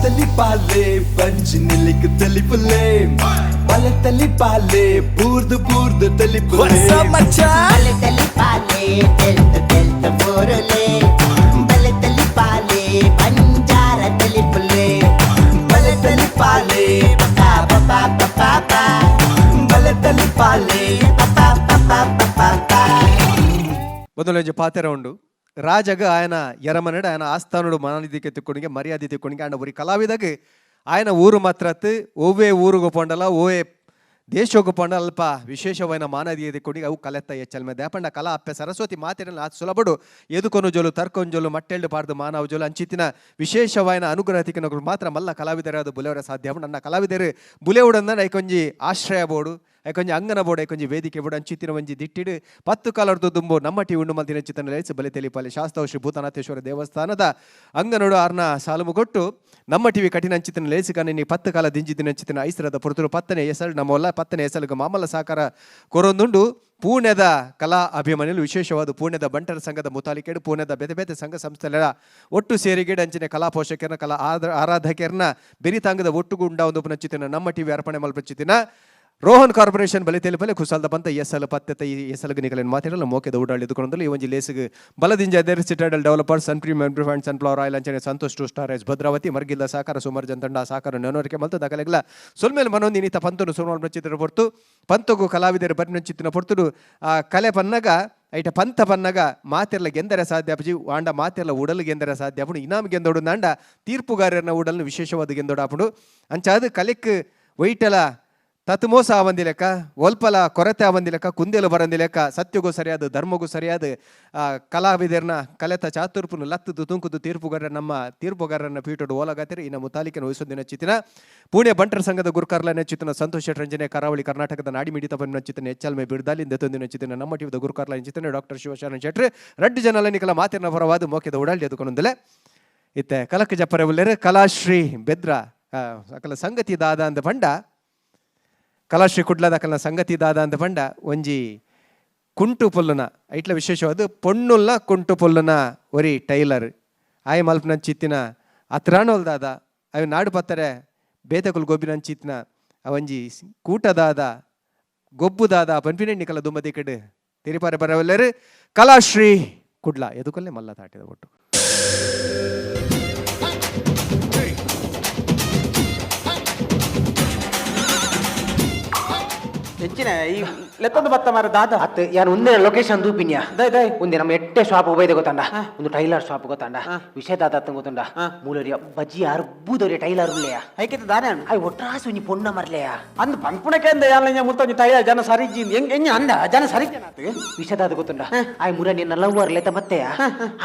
ತಲಿಪಾಲೆ ಬಂಜಿ ನಿಲಿಕ್ ತಲಿಪುಲೆ ಬಲೆ ತಲಿಪಾಲೆ ಬೂರ್ದು ಬೂರ್ದು ತಲಿಪುಲೆ. ಬಲೆ ತಲಿಪಾಲೆ ತೆಲ್ತ ತೆಲ್ತ ಬೋರಲೆ, ಬಲೆ ತಲಿಪಾಲೆ ಬಂಜಾರ ತಲಿಪುಲೆ, ಬಲೆ ತಲಿಪಾಲೆ ಪಾ ಪಾ ಪಾ ಪಾ, ಬಲೆ ತಲಿಪಾಲೆ ಪಾ ಪಾ ಪಾ ಪಾ. ಮೊದಲೊಂಜಿ ಪಾತೆರ ಉಂಡು. ರಾಜಗ ಆಯನ ಎರಮನೆಡ್ ಆಯನ ಆಸ್ಥಾನಡು ಮಾನದಿಕೆ ತಿಕ್ಕೊಂಡಿಗೆ ಮರ್ಯಾದೆ ತಿಕ್ಕೊಂಡಿಗೆ. ಆಂಡ ಒರಿ ಕಲಾವಿದಾಗ ಆಯನ ಊರು ಮಾತ್ರತ್ ಒವ್ವೇ ಊರುಗು ಪೋಂಡಲ ಓವೇ ದೇಶಕ್ಕೂ ಪೋಂಡ ಅಲ್ಪ ವಿಶೇಷವಾದ ಮಾನದೀಯ ತಿಕ್ಕೊಂಡಿಗೆ ಅವು ಕಲೆತ್ತ ಎಚ್ಚಲ್ಮೆ ದೇಪಂಡ ಕಲಾ ಅಪ್ಪೆ ಸರಸ್ವತಿ ಮಾತಿನ ಆತ್ ಸುಲಭಡು ಎದುಕೊನು ಜೋಲು ತರ್ಕೊಂಜೋಲು ಮಟ್ಟೆಳ್ಳು ಪಾಡ್ದು ಮಾನವ ಜೋಲು ಅಂಚಿತಿನ ವಿಶೇಷವಾದ ಅನುಗ್ರಹ ತಿಕ್ಕಿನಗಳು ಮಾತ್ರ ಮಲ್ಲ ಕಲಾವಿದರಾದ ಬುಲೆವರ ಸಾಧ್ಯ. ನನ್ನ ಕಲಾವಿದರು ಬುಲೆವುಡನ್ನ ಐಕೊಂಜಿ ಆಶ್ರಯ ಬೋಡು, ಐಕೊಂಜಿ ಅಂಗನ ಬೋಡು, ಐಕೊಂಜಿ ವೇದಿಕೆ ಬೋಡು. ಅಂಚಿತಿನ ಒಂಜಿ ದಿಟ್ಟಿಡು ಪತ್ತು ಕಾಲರ್ದು ದುಂಬು ನಮ್ಮ ಟಿ ಉಂಡು ಮಲ್ದಿನ ಚಿತ್ತನ ಲೇಸ್ ಬಲೆ ತೆಲಿಪಾಲೆ ಶಾಸ್ತಾವ ಶ್ರೀ ಭೂತನಾಥೇಶ್ವರ ದೇವಸ್ಥಾನದ ಅಂಗನೋಡು ಆರ್ನ ಸಾಲುಮು ಕೊಟ್ಟು ನಮ್ಮ ಟಿವಿ ಕಠಿಣ ಅಂಚಿತನ ಲೇಸು ಕಣ್ಣಿನಿ ಪತ್ತು ಕಾಲ ದಿಂಜಿದಿನ ಅಂಚಿತನ ಐಸರದ ಪೊರ್ತುರು ಪತ್ತನೆ ಎಸಳು ನಮ್ಮಲ್ಲ ಪತ್ತನೆ ಎಸಲುಗು ಮಾಮಲ್ಲ ಸಾಕಾರ ಕೊರೊಂದುಂಡು. ಪೂಣೆದ ಕಲಾ ಅಭಿಮಾನಿಗಳು ವಿಶೇಷವಾದ ಪೂಣೆದ ಬಂಟರ ಸಂಘದ ಮುತಾಲಿಕೆಡು ಪೂಣೆದ ಬೇತೆ ಬೇತೆ ಸಂಘ ಸಂಸ್ಥೆಗಳ ಒಟ್ಟು ಸೇರಿಗೇಡು ಅಂಚಿನ ಕಲಾ ಪೋಷಕರನ್ನ ಕಲಾ ಆರಾಧಕರನ್ನ ಬೆರಿತಾಂಗದ ಒಟ್ಟುಗುಂಡ ಒಂದು ಪುನಚಿತಿನ ನಮ್ಮ ಟಿವಿ ಅರ್ಪಣೆ ಮಲ್ಪಚಿತಿನ ರೋಹನ್ ಕಾರ್ಪೊರೇಷನ್ ಬಲಿ ತೆಲಿಪಲೆ ಕುಸಾಲ್ದ ಬಂತ ಎಸಲ್ ಪತ್ತೆತ ಈ ಎಸಲ್ಗೆ ನಿಕಲೇನು ಮಾತಾಡಲ್ಲ ಮೋಕೆದ ಓಡಾಡಿ ಎದುಕೊಂಡಲ್ಲಿ ಈ ಒಂಜಿ ಲೇಸಿಗೆ ಬಲದಿಂಜ other Citadel developer Sun premium and sunflower oil ಅಂಚನೆ ಸಂತೋಷ್ ಟು ಸ್ಟಾರ್ ಎಸ್ ಭದ್ರಾವತಿ ಮರ್ಗಿಲ್ಲ ಸಾಕಾರ ಸುಮಾರು ಜನ ತಂಡ ಸಾಕಾರ ನೆನವರಿಕೆ ಮಲ್ತು ದಾಖಲೆಗಳ ಸೊಲ್ಮೇಲೆ ಮನೊಂದು ಇನ್ನಿತ ಪಂತನು ಸುಮಾರು ಚಿತ್ರ ಪೊರ್ತು ಪಂತಗು ಕಲಾವಿದರು ಬರ್ನಂಚಿತ್ತಿನ ಪೊರ್ತುಡು ಆ ಕಲೆ ಪನ್ನಗ ಐಟ ಪಂಥ ಪನ್ನಗ ಮಾತೆರ್ಲ ಗೆಂದರೆ ಸಾಧ್ಯ ಅಪ್ಪಜಿ ವಾಂಡ ಮಾತೆರ್ಲ ಉಡಲ್ ಗೆಂದರೆ ಸಾಧ್ಯ ಅಪ್ಪುಡು ಇನಾಮ್ ಗೆಂದೋಡು ನಾಂಡ ತೀರ್ಪುಗಾರರನ್ನ ಉಡಲ್ನು ವಿಶೇಷವಾದ ಗೆಂದೋಡು ಆಪುಡು. ಅಂಚಾದ ಕಲೆಕ್ ಒಯ್ಟಲ ತತ್ಮೋಸ ಆವಂದಿ ಲೆಕ್ಕ ಒಲ್ಪಲ ಕೊರತೆ ಆವಂದಿ ಲೆಕ್ಕ ಕುಂದೆಲು ಬರಂದಿ ಲೆಕ್ಕ ಸತ್ಯಗೂ ಸರಿಯಾದ ಧರ್ಮಗೂ ಸರಿಯಾದ ಆ ಕಲಾವಿದರ್ನ ಕಲೆತ ಚಾತುರ್ಪುನು ಲತ್ತದು ತುಂಕುದು ತೀರ್ಪುಗಾರ ನಮ್ಮ ತೀರ್ಪುಗಾರರನ್ನ ಪೀಠೋಡು ಓಲಗಾತಿರಿ. ಈ ನಮ್ಮ ತಾಲೂಕಿನ ವಹಿಸೋದಿನ ಚಿತ್ತಿನ ಪುಣೆ ಬಂಟರ ಸಂಘದ ಗುರುಕಾರ್ಲ ನೆಚ್ಚಿತನ ಸಂತೋಷ್ ರಂಜನೆ ಕರಾವಳಿ ಕರ್ನಾಟಕದ ನಾಡಿಮಿಡಿತ ಚಿತ್ತನ ಎಚ್ಚಲ್ಮೆ ಬಿಡ್ದಾಲಿಂದ ತಂದಿನ ಚಿತ್ತಿನ ನಮ್ಮ ಟಿವಿದ ಗುರುಕಾರ್ಲ ಚಿತ್ತನ ಡಾಕ್ಟರ್ ಶಿವಶರಣ ಶೆಟ್ರು ರಡ್ಡು ಜನ ನಿಕಲ ಮಾತಿನ ಪರವಾದ ಮೋಕೆದ ಉಡಾಳಿ ಎದುಕೊಂಡಲೆ ಇತ್ತೆ ಕಲಕ ಜಪ್ಪರೆ ಉಲ್ಲೇರು ಕಲಾಶ್ರೀ ಬೆದ್ರ ಅಕಲ ಸಂಗತಿ ದಾದ ಅಂದ ಪಂಡ ಕಲಾಶ್ರೀ ಕುಡ್ಲದ ಅಕಲ್ನ ಸಂಗತಿ ದಾದ ಅಂದ ಪಂಡ ಒಂಜಿ ಕುಂಟು ಪೊಲ್ಲುನ ಐಟ್ಲ ವಿಶೇಷವಾದ ಪೊಣ್ಣುಲ್ಲ ಕುಂಟು ಪೊಲ್ಲುನ ಒರಿ ಟೈಲರ್ ಆಯ್ ಮಲ್ಪನ ಚಿತ್ತಿನ ಅತ್ರಾಣೋಲ್ ದಾದ ಅవి ನಾಡು ಪತ್ತರೆ ಬೇತಕುಲ್ ಗೊಬ್ಬಿನ ಚಿತ್ತಿನ ಅವಂಜಿ ಕೂಟದಾದ ಗೊಬ್ಬುದಾದ ಪನ್ಪಿನ ನಿಕಲ ದುಮ್ಮದಿ ಕಡೆ ತಿರಿಪಾರೆ ಬರವಲ್ಲೇರು ಕಲಾಶ್ರೀ ಕುಡ್ಲ ಎದುಕೊಲ್ಲೆ ಮಲ್ಲ ತಾಟಿದ ಒಟ್ಟು. ಹೆಚ್ಚಿನ ಈ ಲೆತ್ತೊಂದು ಬತ್ತ ಮಾರ ದಾದ. ಅತ್ ಯಾನ್ ಒಂದೇ ಲೊಕೇಶನ್ ದೂಪಿನ್ಯಾ. ದೈ ದೈ. ಒಂದೇ ನಮ್ಮ ಎಟ್ಟೆ ಶಾಪ್ ಉಬೈದೆ ಗೊತ್ತಂಡ, ಒಂದು ಟೈಲರ್ ಶಾಪ್ ಗೊತ್ತಂಡ, ವಿಷಯ ದಾದ ಅತ್ತಂಗ್ ಗೊತ್ತುಂಡ, ಮೂಲರಿಯ ಬಜ್ಜಿ ಅರ್ಬುದೊರಿ ಟೈಲರ್ ಉಲ್ಲೆಯ. ಐಕಿತ ದಾನೆ. I ಒಟ್ರಾಸು ಒಂಜಿ ಪೊಣ್ಣ ಮರ್ಲೆಯ. ಅಂದ್ ಪನ್ಪುಣಕ್ಕೆ ಅಂದ ಯಾಲ ಮುತ್ತ ಒಂಜಿ ಟೈಲರ್ ಜನ ಸರಿಜಿ ಹೆಂಗ್ ಹೆಂಗ್ ಅಂದ ಜನ ಸರಿ ಜನ ಆತು. ವಿಷಯ ದಾದ ಗೊತ್ತುಂಡ, ಆಯ್ ಮುರ ನಿನ್ನ ಲವ್ವರ್ ಲೆತ ಮತ್ತೆಯ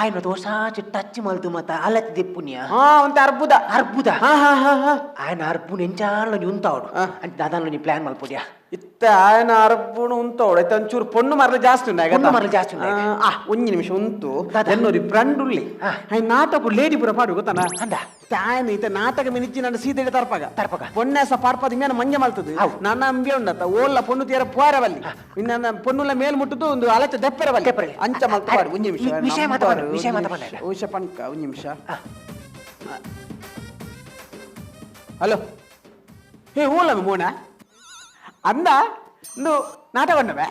ಆಯ್ ಮತ್ತೆ ಹೊಸಾಚಿ ಟಚ್ ಮಲ್ತು ಮತ್ತ ಅಲತ್ ದಿಪ್ಪುನ್ಯ. ಹಾ ಒಂತೆ ಅರ್ಬುದ. ಅರ್ಬುದ. ಹಾ ಹಾ ಹಾ ಹಾ. ಆಯನ ಅರ್ಬುನ್ ಎಂಚಾಲ ಉಂತಾವಡು ಅಂತ ದಾದಾನ ಪ್ಲಾನ್ ಮಲ್ಪುಡ್ಯಾ. ಇತ್ತ ಆಯನ ಅರ್ಬುನು ಉಂತವಡು ಐತ ಒಂಚೂರು ಪೊಣ್ಣು ಮರಲು ಜಾಸ್ತಿ ಉಂಡು. ಪೊಣ್ಣು ಮರ್ಲು ಜಾಸ್ತಿ ಉಂಡು. ಆ ಒಂಜಿ ನಿಮಿಷ ಉಂಟು. ದಾದಾ. ಎನ್ನೋರಿ ಫ್ರೆಂಡ್ ಉಳ್ಳಿ. ಆಯ್ ನಾಟಕ ಲೇಡಿ ಪೂರ ಪಾಡು ಗೊತ್ತಾನ. ಅಂದ. ತಾಯನ ಈತ ನಾಟಕ ಮಿನಿಚ್ಚಿ ನನ್ನ ಸೀದೆಡೆ ತರ್ಪಾಗ ತರ್ಪಾಗ. ಪೊಣ್ಣೆಸ ಪಾಡ್ಪದ ಮೇನ ಮಂಜ ಮಲ್ತದು. ಅವು. ನನ್ನ ಅಂಬಿ ಉಂಡತ್ತ ಓಲ್ಲ ಪೊಣ್ಣು ತೀರ ಪೋರವಲ್ಲಿ ಇನ್ನ ಪೊಣ್ಣುಲ ಮೇಲ್ ಮುಟ್ಟುದು ಒಂದು ಅಲಚ ದೆಪ್ಪರವಲ್ಲಿ. ದೆಪ್ಪರವಲ್ಲಿ. ಅಂಚ ಮಲ್ತು ಪಾಡು ಒಂಜಿ ನಿಮಿಷ. ವಿಷಯ ಮಾತಾಡು, ವಿಷಯ ಮಾತಾಡು. ವಿಷಯ ಪಂಕ ಒಂಜಿ ನಿಮಿಷ. ಹಲೋ ಹೇ ಓಲ ಮೋಣ ಅಂದ ಇಂದು ನಾಟಕ ಉಂಡವೆ.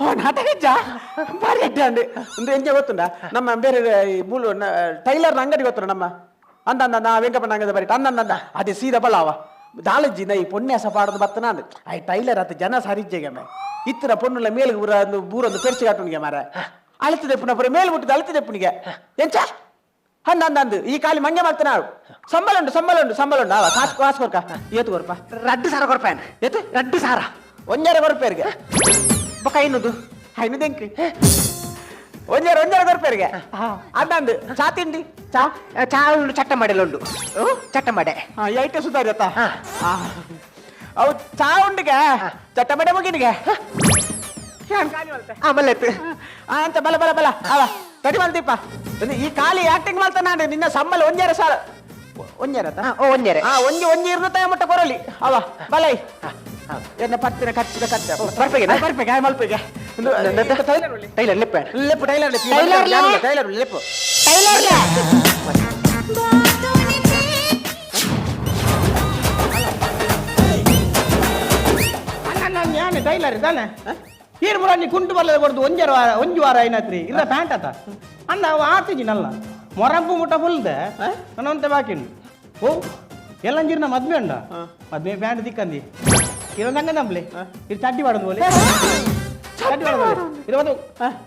ಓ ನಾಟಕ ಇಜ್ಜಾ ಭಾರಿ ಅಡ್ಡ ಅಂಡು ಒಂದು ಎಂಜ ಗೊತ್ತುಂಡ ನಮ್ಮ ಬೇರೆ ಈ ಮೂಲು ಟೈಲರ್ನ ಅಂಗಡಿ ಗೊತ್ತುಂಡ ನಮ್ಮ ಅಂದ ಅಂದ ನಾ ವೆಂಕಪ್ಪನ ಅಂಗಡಿ ಬರೀ ಅಂದ ಅಂದ ಅದೇ ಸೀದಾ ಬಲಾವ ದಾಲಜ್ಜಿ ನೈ ಪೊನ್ಯಾಸ ಪಾಡೋದು ಬತ್ತನ ಅಂದ I tailor ಅತ್ತ ಜನ ಸರಿಜ್ಜೆಗೆ ಮೇ ಇತ್ತರ ಪೊನ್ನುಲ ಮೇಲ್ ಊರ ಒಂದು ಬೂರೊಂದು ಪೆರ್ಚಿ ಕಾಟುನಿಗೆ ಮಾರ ಅಳತಿದೆ ಪುನಃ ಪುರ ಮೇಲ್ ಮುಟ್ಟಿದ ಅಳತಿದೆ ಪುನಿಗೆ ಎಂಚ ಅಂದ ಅಂದ ಅಂದು ಈ ಖಾಲಿ ಮಂಗೆ ಮಾಡ್ತಾನೆ ಸಂಬಳ ಉಂಟು ಸಂಬಳ ಉಂಟು ಸಂಬಳ ಉಂಟು ಅವ ಕಾಸು ಕಾಸು ಕೊರ್ಕ ಏತು ಕೊರ್ಪ. ರಡ್ಡು ಸಾರ ಕೊರ್ಪಾಯನ್. ಏತು? ರಡ್ಡು ಸಾರ. ಒಂಜಾರೆ ಕೊರ್ಪೇರಿಗೆ. ಬೊಕ ಐನದು. ಐನು ದೆಂಕ್ ಒಂಜಾರೆ ಒಂಜಾರೆ ಕೊರ್ಪೇರಿಗೆ ಅಂದ ಅಂದು ಚಾ ತಿಂಡಿ ಚಾ. ಚಾ ಉಂಡು, ಚಟ್ಟ ಮಡೆಲ್ಲ ಉಂಡು ಚಟ್ಟ ಮಡೆ. ಹಾ ಐಟೆ ಸುಧಾರಿ ಅತ್ತ ಅವು ಚಾ ಉಂಡಿಗೆ ಚಟ್ಟ ಮಡೆ ಮುಗಿನಿಗೆ. ಆ ಮಲ್ಲೆತ್ತು. ಅಂತ ಬಲ ಬಲ ಬಲ ಅವ ತಡಿ ಮಲ್ದೀಪ ಈ ಖಾಲಿ ಆಕ್ಟಿಂಗ್ ಮಾಡ್ತಾನೆ ನಿನ್ನ ಸಂಬಳ ಒಂಜಾರೆ ಸಾಲ ಒಂಜಾರೆ ಹಾ, ಓ ಒಂಜಾರೆ. ಹಾ ಒಂಜಿ ಒಂಜಿ ಇರ್ನ ಮುಟ್ಟ ಕೊರಲಿ ಅವ ಬಲೈ ಎನ್ನ ಪತ್ತಿನ ಖರ್ಚಿನ ಖರ್ಚ. ಬರ್ಪೆಗೆನಾ? ಬರ್ಪೆಗೆ ಆಯ್ ಮಲ್ಪೆಗೆ ಟೈಲರ್ ಉಳ್ಳಿ. ಟೈಲರ್ ಲೆಪ್ಪ. ಲೆಪ್ಪು ಟೈಲರ್ ಲೆಪ್ಪು. ಟೈಲರ್ ಲೇ? ಟೈಲರ್ ಲೆಪ್ಪು. ಟೈಲರ್. Tailor ಇದ್ದಾನೆ ಈರ್ ಮುರಾನಿ ಕುಂಟು ಬಲ್ಲದ ಕೊಡ್ದು ಒಂಜರ ವಾರ ಒಂಜಿ ವಾರ ಐನತ್ರಿ ಇಲ್ಲ ಪ್ಯಾಂಟ್ ಆತ ಅಂದ ಅವ ಆತಿಜಿನಲ್ಲ ಮೊರಂಪು ಮುಟ್ಟ ಫುಲ್ದೆ ನನ್ನಂತೆ ಬಾಕಿ ಉಂಡು. ಓ ಎಲ್ಲಂಜಿರ್ನ ಮದ್ವೆ ಉಂಡ ಮದ್ವೆ ಪ್ಯಾಂಟ್ ತಿಕ್ಕಂದಿ ಇರೋದಂಗ ನಂಬ್ಲೆ ಇದು ಚಡ್ಡಿ ಮಾಡೋದು ಬೋಲೆ ಚಡ್ಡಿ ಮಾಡೋದು ಬೋಲೆ. ಇದು ಒಂದು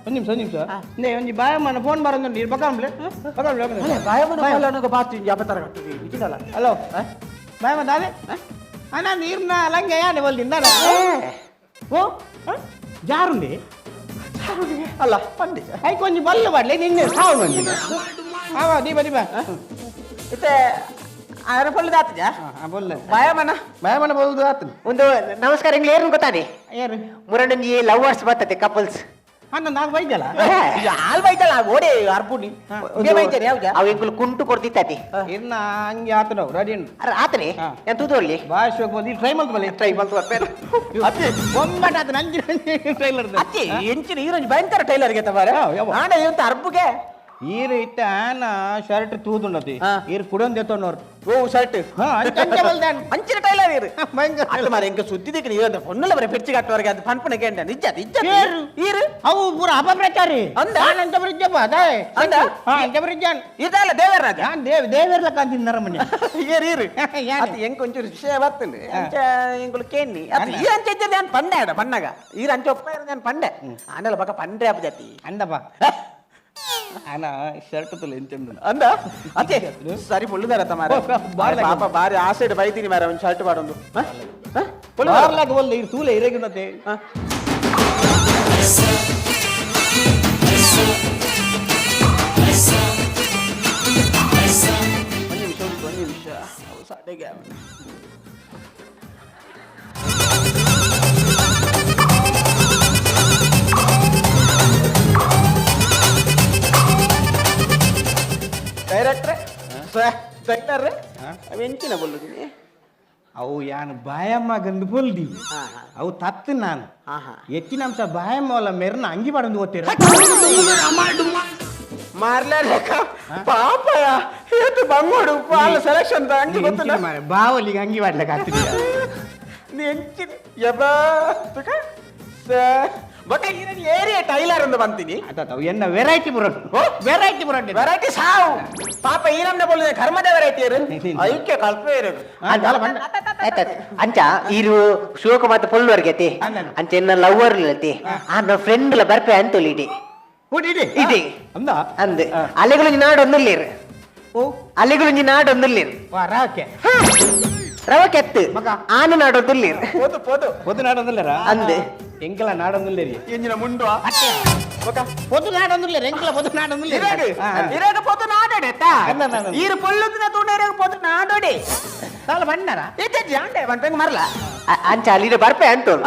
ಒಂದು ನಿಮಿಷ ಒಂದು ನಿಮಿಷ ನೇ ಒಂಜಿ ಬಾಯಮ್ಮನ ಫೋನ್ ಬರೋದು ನೀರು ಬಕಾಂಬ್ಲೆ ಬಕಾಂಬ್ಲೆ ಬಾಯಮ್ಮನ ಬಾತು ಅಬತಾರ ಕಟ್ಟುದು ನಿಜದಲ್ಲ. ಹಲೋ, ಬಾಯಮ್ಮ ದಾದೆ ಅಣ್ಣ ನೀರ್ನ ಲಂಗ ಯಾನೆ ಬಲ್ದಿಂದ ಓ ಜಾರುಂಡಿ ಅಲ್ಲ ಪಂಡಿ ಐಕ್ ಒಂಜಿ ಬಲ್ಲು ಬಾಡ್ಲೆ ನಿನ್ನೆ ಸಾವು ಬಂದಿನ ಆವ ದೀಪ ದೀಪ. ಇತ್ತೆ ಆರ ಪೊಳ್ಳು ಆತಜಾ? ಬೊಲ್ಲ. ಬಾಯಮ್ಮನ. ಬಾಯಮ್ಮನ ಬೋಲ್ದು ಆತನ. ಒಂದು ನಮಸ್ಕಾರ, ಎಂಗ್ಲ ಏರ್ನು ಗೊತ್ತಾನೆ? ಏರು? ಮುರಣ್ಣಂಜಿ ಲವರ್ಸ್ ಬರ್ತದೆ, ಕಪಲ್ಸ್. ಅಣ್ಣ ನಾಲ್ಕು ಬೈದಲ್ಲ. ಹಾಲ್ ಬೈತಲ್ಲ ಓಡಿ ಅರ್ಪುಣಿ ಬೈತೇನೆ ಯಾವ್ದಾ? ಅವು ಎಂಕುಲು ಕುಂಟು ಕೊಡ್ತಿತ್ತಾತಿ. ಇರ್ನ ಹಂಗೆ ಆತನ ರೆಡಿ ಉಂಟು. ಅರೆ ಆತನೆ. ಏನ್ ತೂತೊಳ್ಳಿ? ಭಾಷೆ ಬೋಲ್ ಟ್ರೈ ಮಲ್ತು ಬಲೆ. ಟ್ರೈ ಮಲ್ತು ಬರ್ಪೇನು. ಅತ್ತಿ ಬೊಂಬಾಟ ಆತನ ಅಂಜಿ ಟ್ರೈಲರ್. ಅತ್ತಿ ಎಂಚಿನ ಈರೊಂಜಿ ಭಯಂಕರ ಟೈಲರ್ ಗೆ ತಬಾರೆ. ಯಾವ? ಆಂಡ ಇಂತ ಅರ್ಪುಗೆ. ಈರು ಇತ್ತ ಆನ ಶರ್ಟ್ ತೂದುಂಡತಿ. ಈರು ಕುಡೊಂದು ಎತ್ತೊನ್ನೋರು. ಓ ಶರ್ಟ್. ಹಾ ಅಂಚೆ ಬಲ್ದಾನ್. ಅಂಚಿನ ಟೈಲರ್ ಈರು. ಭಯಂಕರ. ಅಲ್ಲ ಮಾರೆ, ಎಂಕ ಸುದ್ದಿ ದಿಕ್ಕ ಈರಂತ ಪೊನ್ನುಲ ಬರೆ ಪೆಚ್ಚಿ ಕಟ್ಟುವರೆಗೆ ಅದು ಪನ್ಪುನ ಕೇಂದ್ರ ನಿಜ ನಿಜ. ಏರು? ಈರು. ಅವು ಪೂರ ಅಪಪ್ರಚಾರಿ. ಅಂದ? ನಾನು ಅಂಚ ಬರಿಜ್ಜಪ್ಪ ಅದೇ. ಅಂದ? ಹಾ ಅಂಚ ಬರಿಜ್ಜಾನ್. ಇದಲ್ಲ ದೇವರಾಜ. ಯಾನ್ ದೇವ್ ದೇವೆರ್ಲ ಕಾಂತಿಂದರ ಮನೆ. ಈರು ಈರು. ಯಾನೆ? ಅತ್ತೆ ಎಂಕ ಒಂಚೂರು ವಿಷಯ ಬರ್ತುಂಡು ಅಂಚ ಎಂಕುಲು ಕೇನ್ನಿ ಅತ್ತೆ ಈ ಅಂಚೆ ಇದ್ದರೆ ನಾನು ಪಂಡೆ ಆಡ ಪಣ್ಣಗ ಈರು ಅಂಚೆ ಒಪ್ಪ ನಾನು ಪಂಡೆ ಆಂಡಲ ಬಕ ಪಂಡ್ರೆ ಅಪ್ಪ ಜಾತಿ. ಅಂದಪ್ಪ ಅಣ್ಣ ಶರ್ಟ್ ತುಲೆ ಎಂಚಂದು. ಅಂದ ಅತ್ತೆ ಸರಿ ಪೊಳ್ಳುದಾರ ಮಾರ. ಬಾರ್ಲಾಗ. ಪಾಪ ಬಾರಿ ಆಸೆಡ್ ಬೈತೀನಿ ಮಾರ ಒಂದು ಶರ್ಟ್ ಪಾಡೊಂದು ಬಾರ್ಲಾಗ ಒಲ್ಲ ಇರು ತೂಲೆ ಇರೇಗುನತೆ. ಒಂದು ನಿಮಿಷ ಒಂದು ನಿಮಿಷ ಅವು ಸಡೆಗೆ ಡೈರೆಕ್ಟ್ರೆ ಡೈರೆಕ್ಟರ್ ಅವು ಎಂಚಿನ ಬೊಲ್ಲುದಿನಿ. ಅವು ಯಾನ್ ಬಾಯಮ್ಮ ಗಂದು ಪೊಲ್ದಿ. ಅವು ತತ್ತು ನಾನು. ಹಾ ಹಾ. ಹೆಚ್ಚಿನ ಅಂಶ ಬಾಯಮ್ಮ ಅಲ್ಲ ಮೆರ್ನ ಅಂಗಿ ಪಾಡೊಂದು ಓದ್ತೀರ. ಮಾರ್ಲೆ ಲೆಕ್ಕ ಪಾಪಯ ಏತು ಬಂಗೋಡು ಪಾಲ ಸೆಲೆಕ್ಷನ್ ಅಂಗಿ ಗೊತ್ತಿಲ್ಲ. ಬಾವಲಿಗೆ ಅಂಗಿ ಮಾಡ್ಲಿಕ್ಕೆ ಆಗ್ತಿಲ್ಲ. ನೀ ಎಂಚಿನ ಯಬ್ಬಾ ತುಕ ಸ ಬೊಕ್ಕ ಈರನ್ ಏರಿಯಾ ಟೈಲರ್ ಅಂತ ಬಂತೀನಿ. ಅತ್ತ ಎನ್ನ ವೆರೈಟಿ ಬರೋದು ವೆರೈಟಿ ಬರೋದು. ವೆರೈಟಿ ಸಾವು ಪಾಪ ಈ ನಮ್ನೆ ಬೋಲಿದೆ ಕರ್ಮದ ವೆರೈಟಿ ಇರು ಐಕ್ಯ ಕಲ್ಪ ಇರೋದು. ಆಯ್ತಾಯ್ತು, ಅಂಚ ಈರು ಶೋಕ ಮಾತ ಪೊಳ್ಳುವರ್ಗೆ ಅತಿ. ಅಂಚ ಎನ್ನ ಲವರ್ ಅತಿ ಆ ನನ್ನ ಫ್ರೆಂಡ್ ಲ ಬರ್ಪೆ ಅಂತೊಲಿ ಇಡಿ. ಇಡಿ. ಅಂದ. ಅಂದ್ ಅಲೆಗಳು ನಾಡೊಂದುಲ್ಲೇರು. ಓ. ಅಲೆಗಳು ನಾಡೊಂದುಲ್ಲೇರು. ವಾ ರಾಕೆ. ರವ ಕೆತ್ತು ಆನು ನಾಡೊಂದುಲ್ಲೇರು. ಪೋದು ಪೋದು. ಪೊದು ನಾಡೊಂದುಲ್ಲೇರ. ಅಂದ್. ಎಂಕಲ ನಾಡೊಂದುಲ್ಲೇರಿ. ಎಂಜಿನ ಮುಂಡು ಬೊಕ್ಕ ಪೊದು ನಾಡೊಂದುಲ್ಲೇರ ಎಂಕಲ ಪೊದು ನಾಡೊಂದುಲ್ಲೇರ. ಇರಾಗ ಇರಾಗ ಪೋದು ನಾಡೋಡೆ ತಾ. ಅಲ್ಲ, ಅಲ್ಲ, ಅಲ್ಲ. ಈರು ಪೊಳ್ಳುದಿನ ತೂಂಡ ಇರಾಗ ಪೋದು ನಾಡೋಡೆ. ಸಾಲ ಬಣ್ಣರ. ಇತ್ತೆ ಜಾಂಡೆ ಬಂಟಂಗ್ ಮರ್ಲ. ಅಂಚ ಅಲ್ಲಿರ ಬರ್ಪೆ ಅಂತೋಳು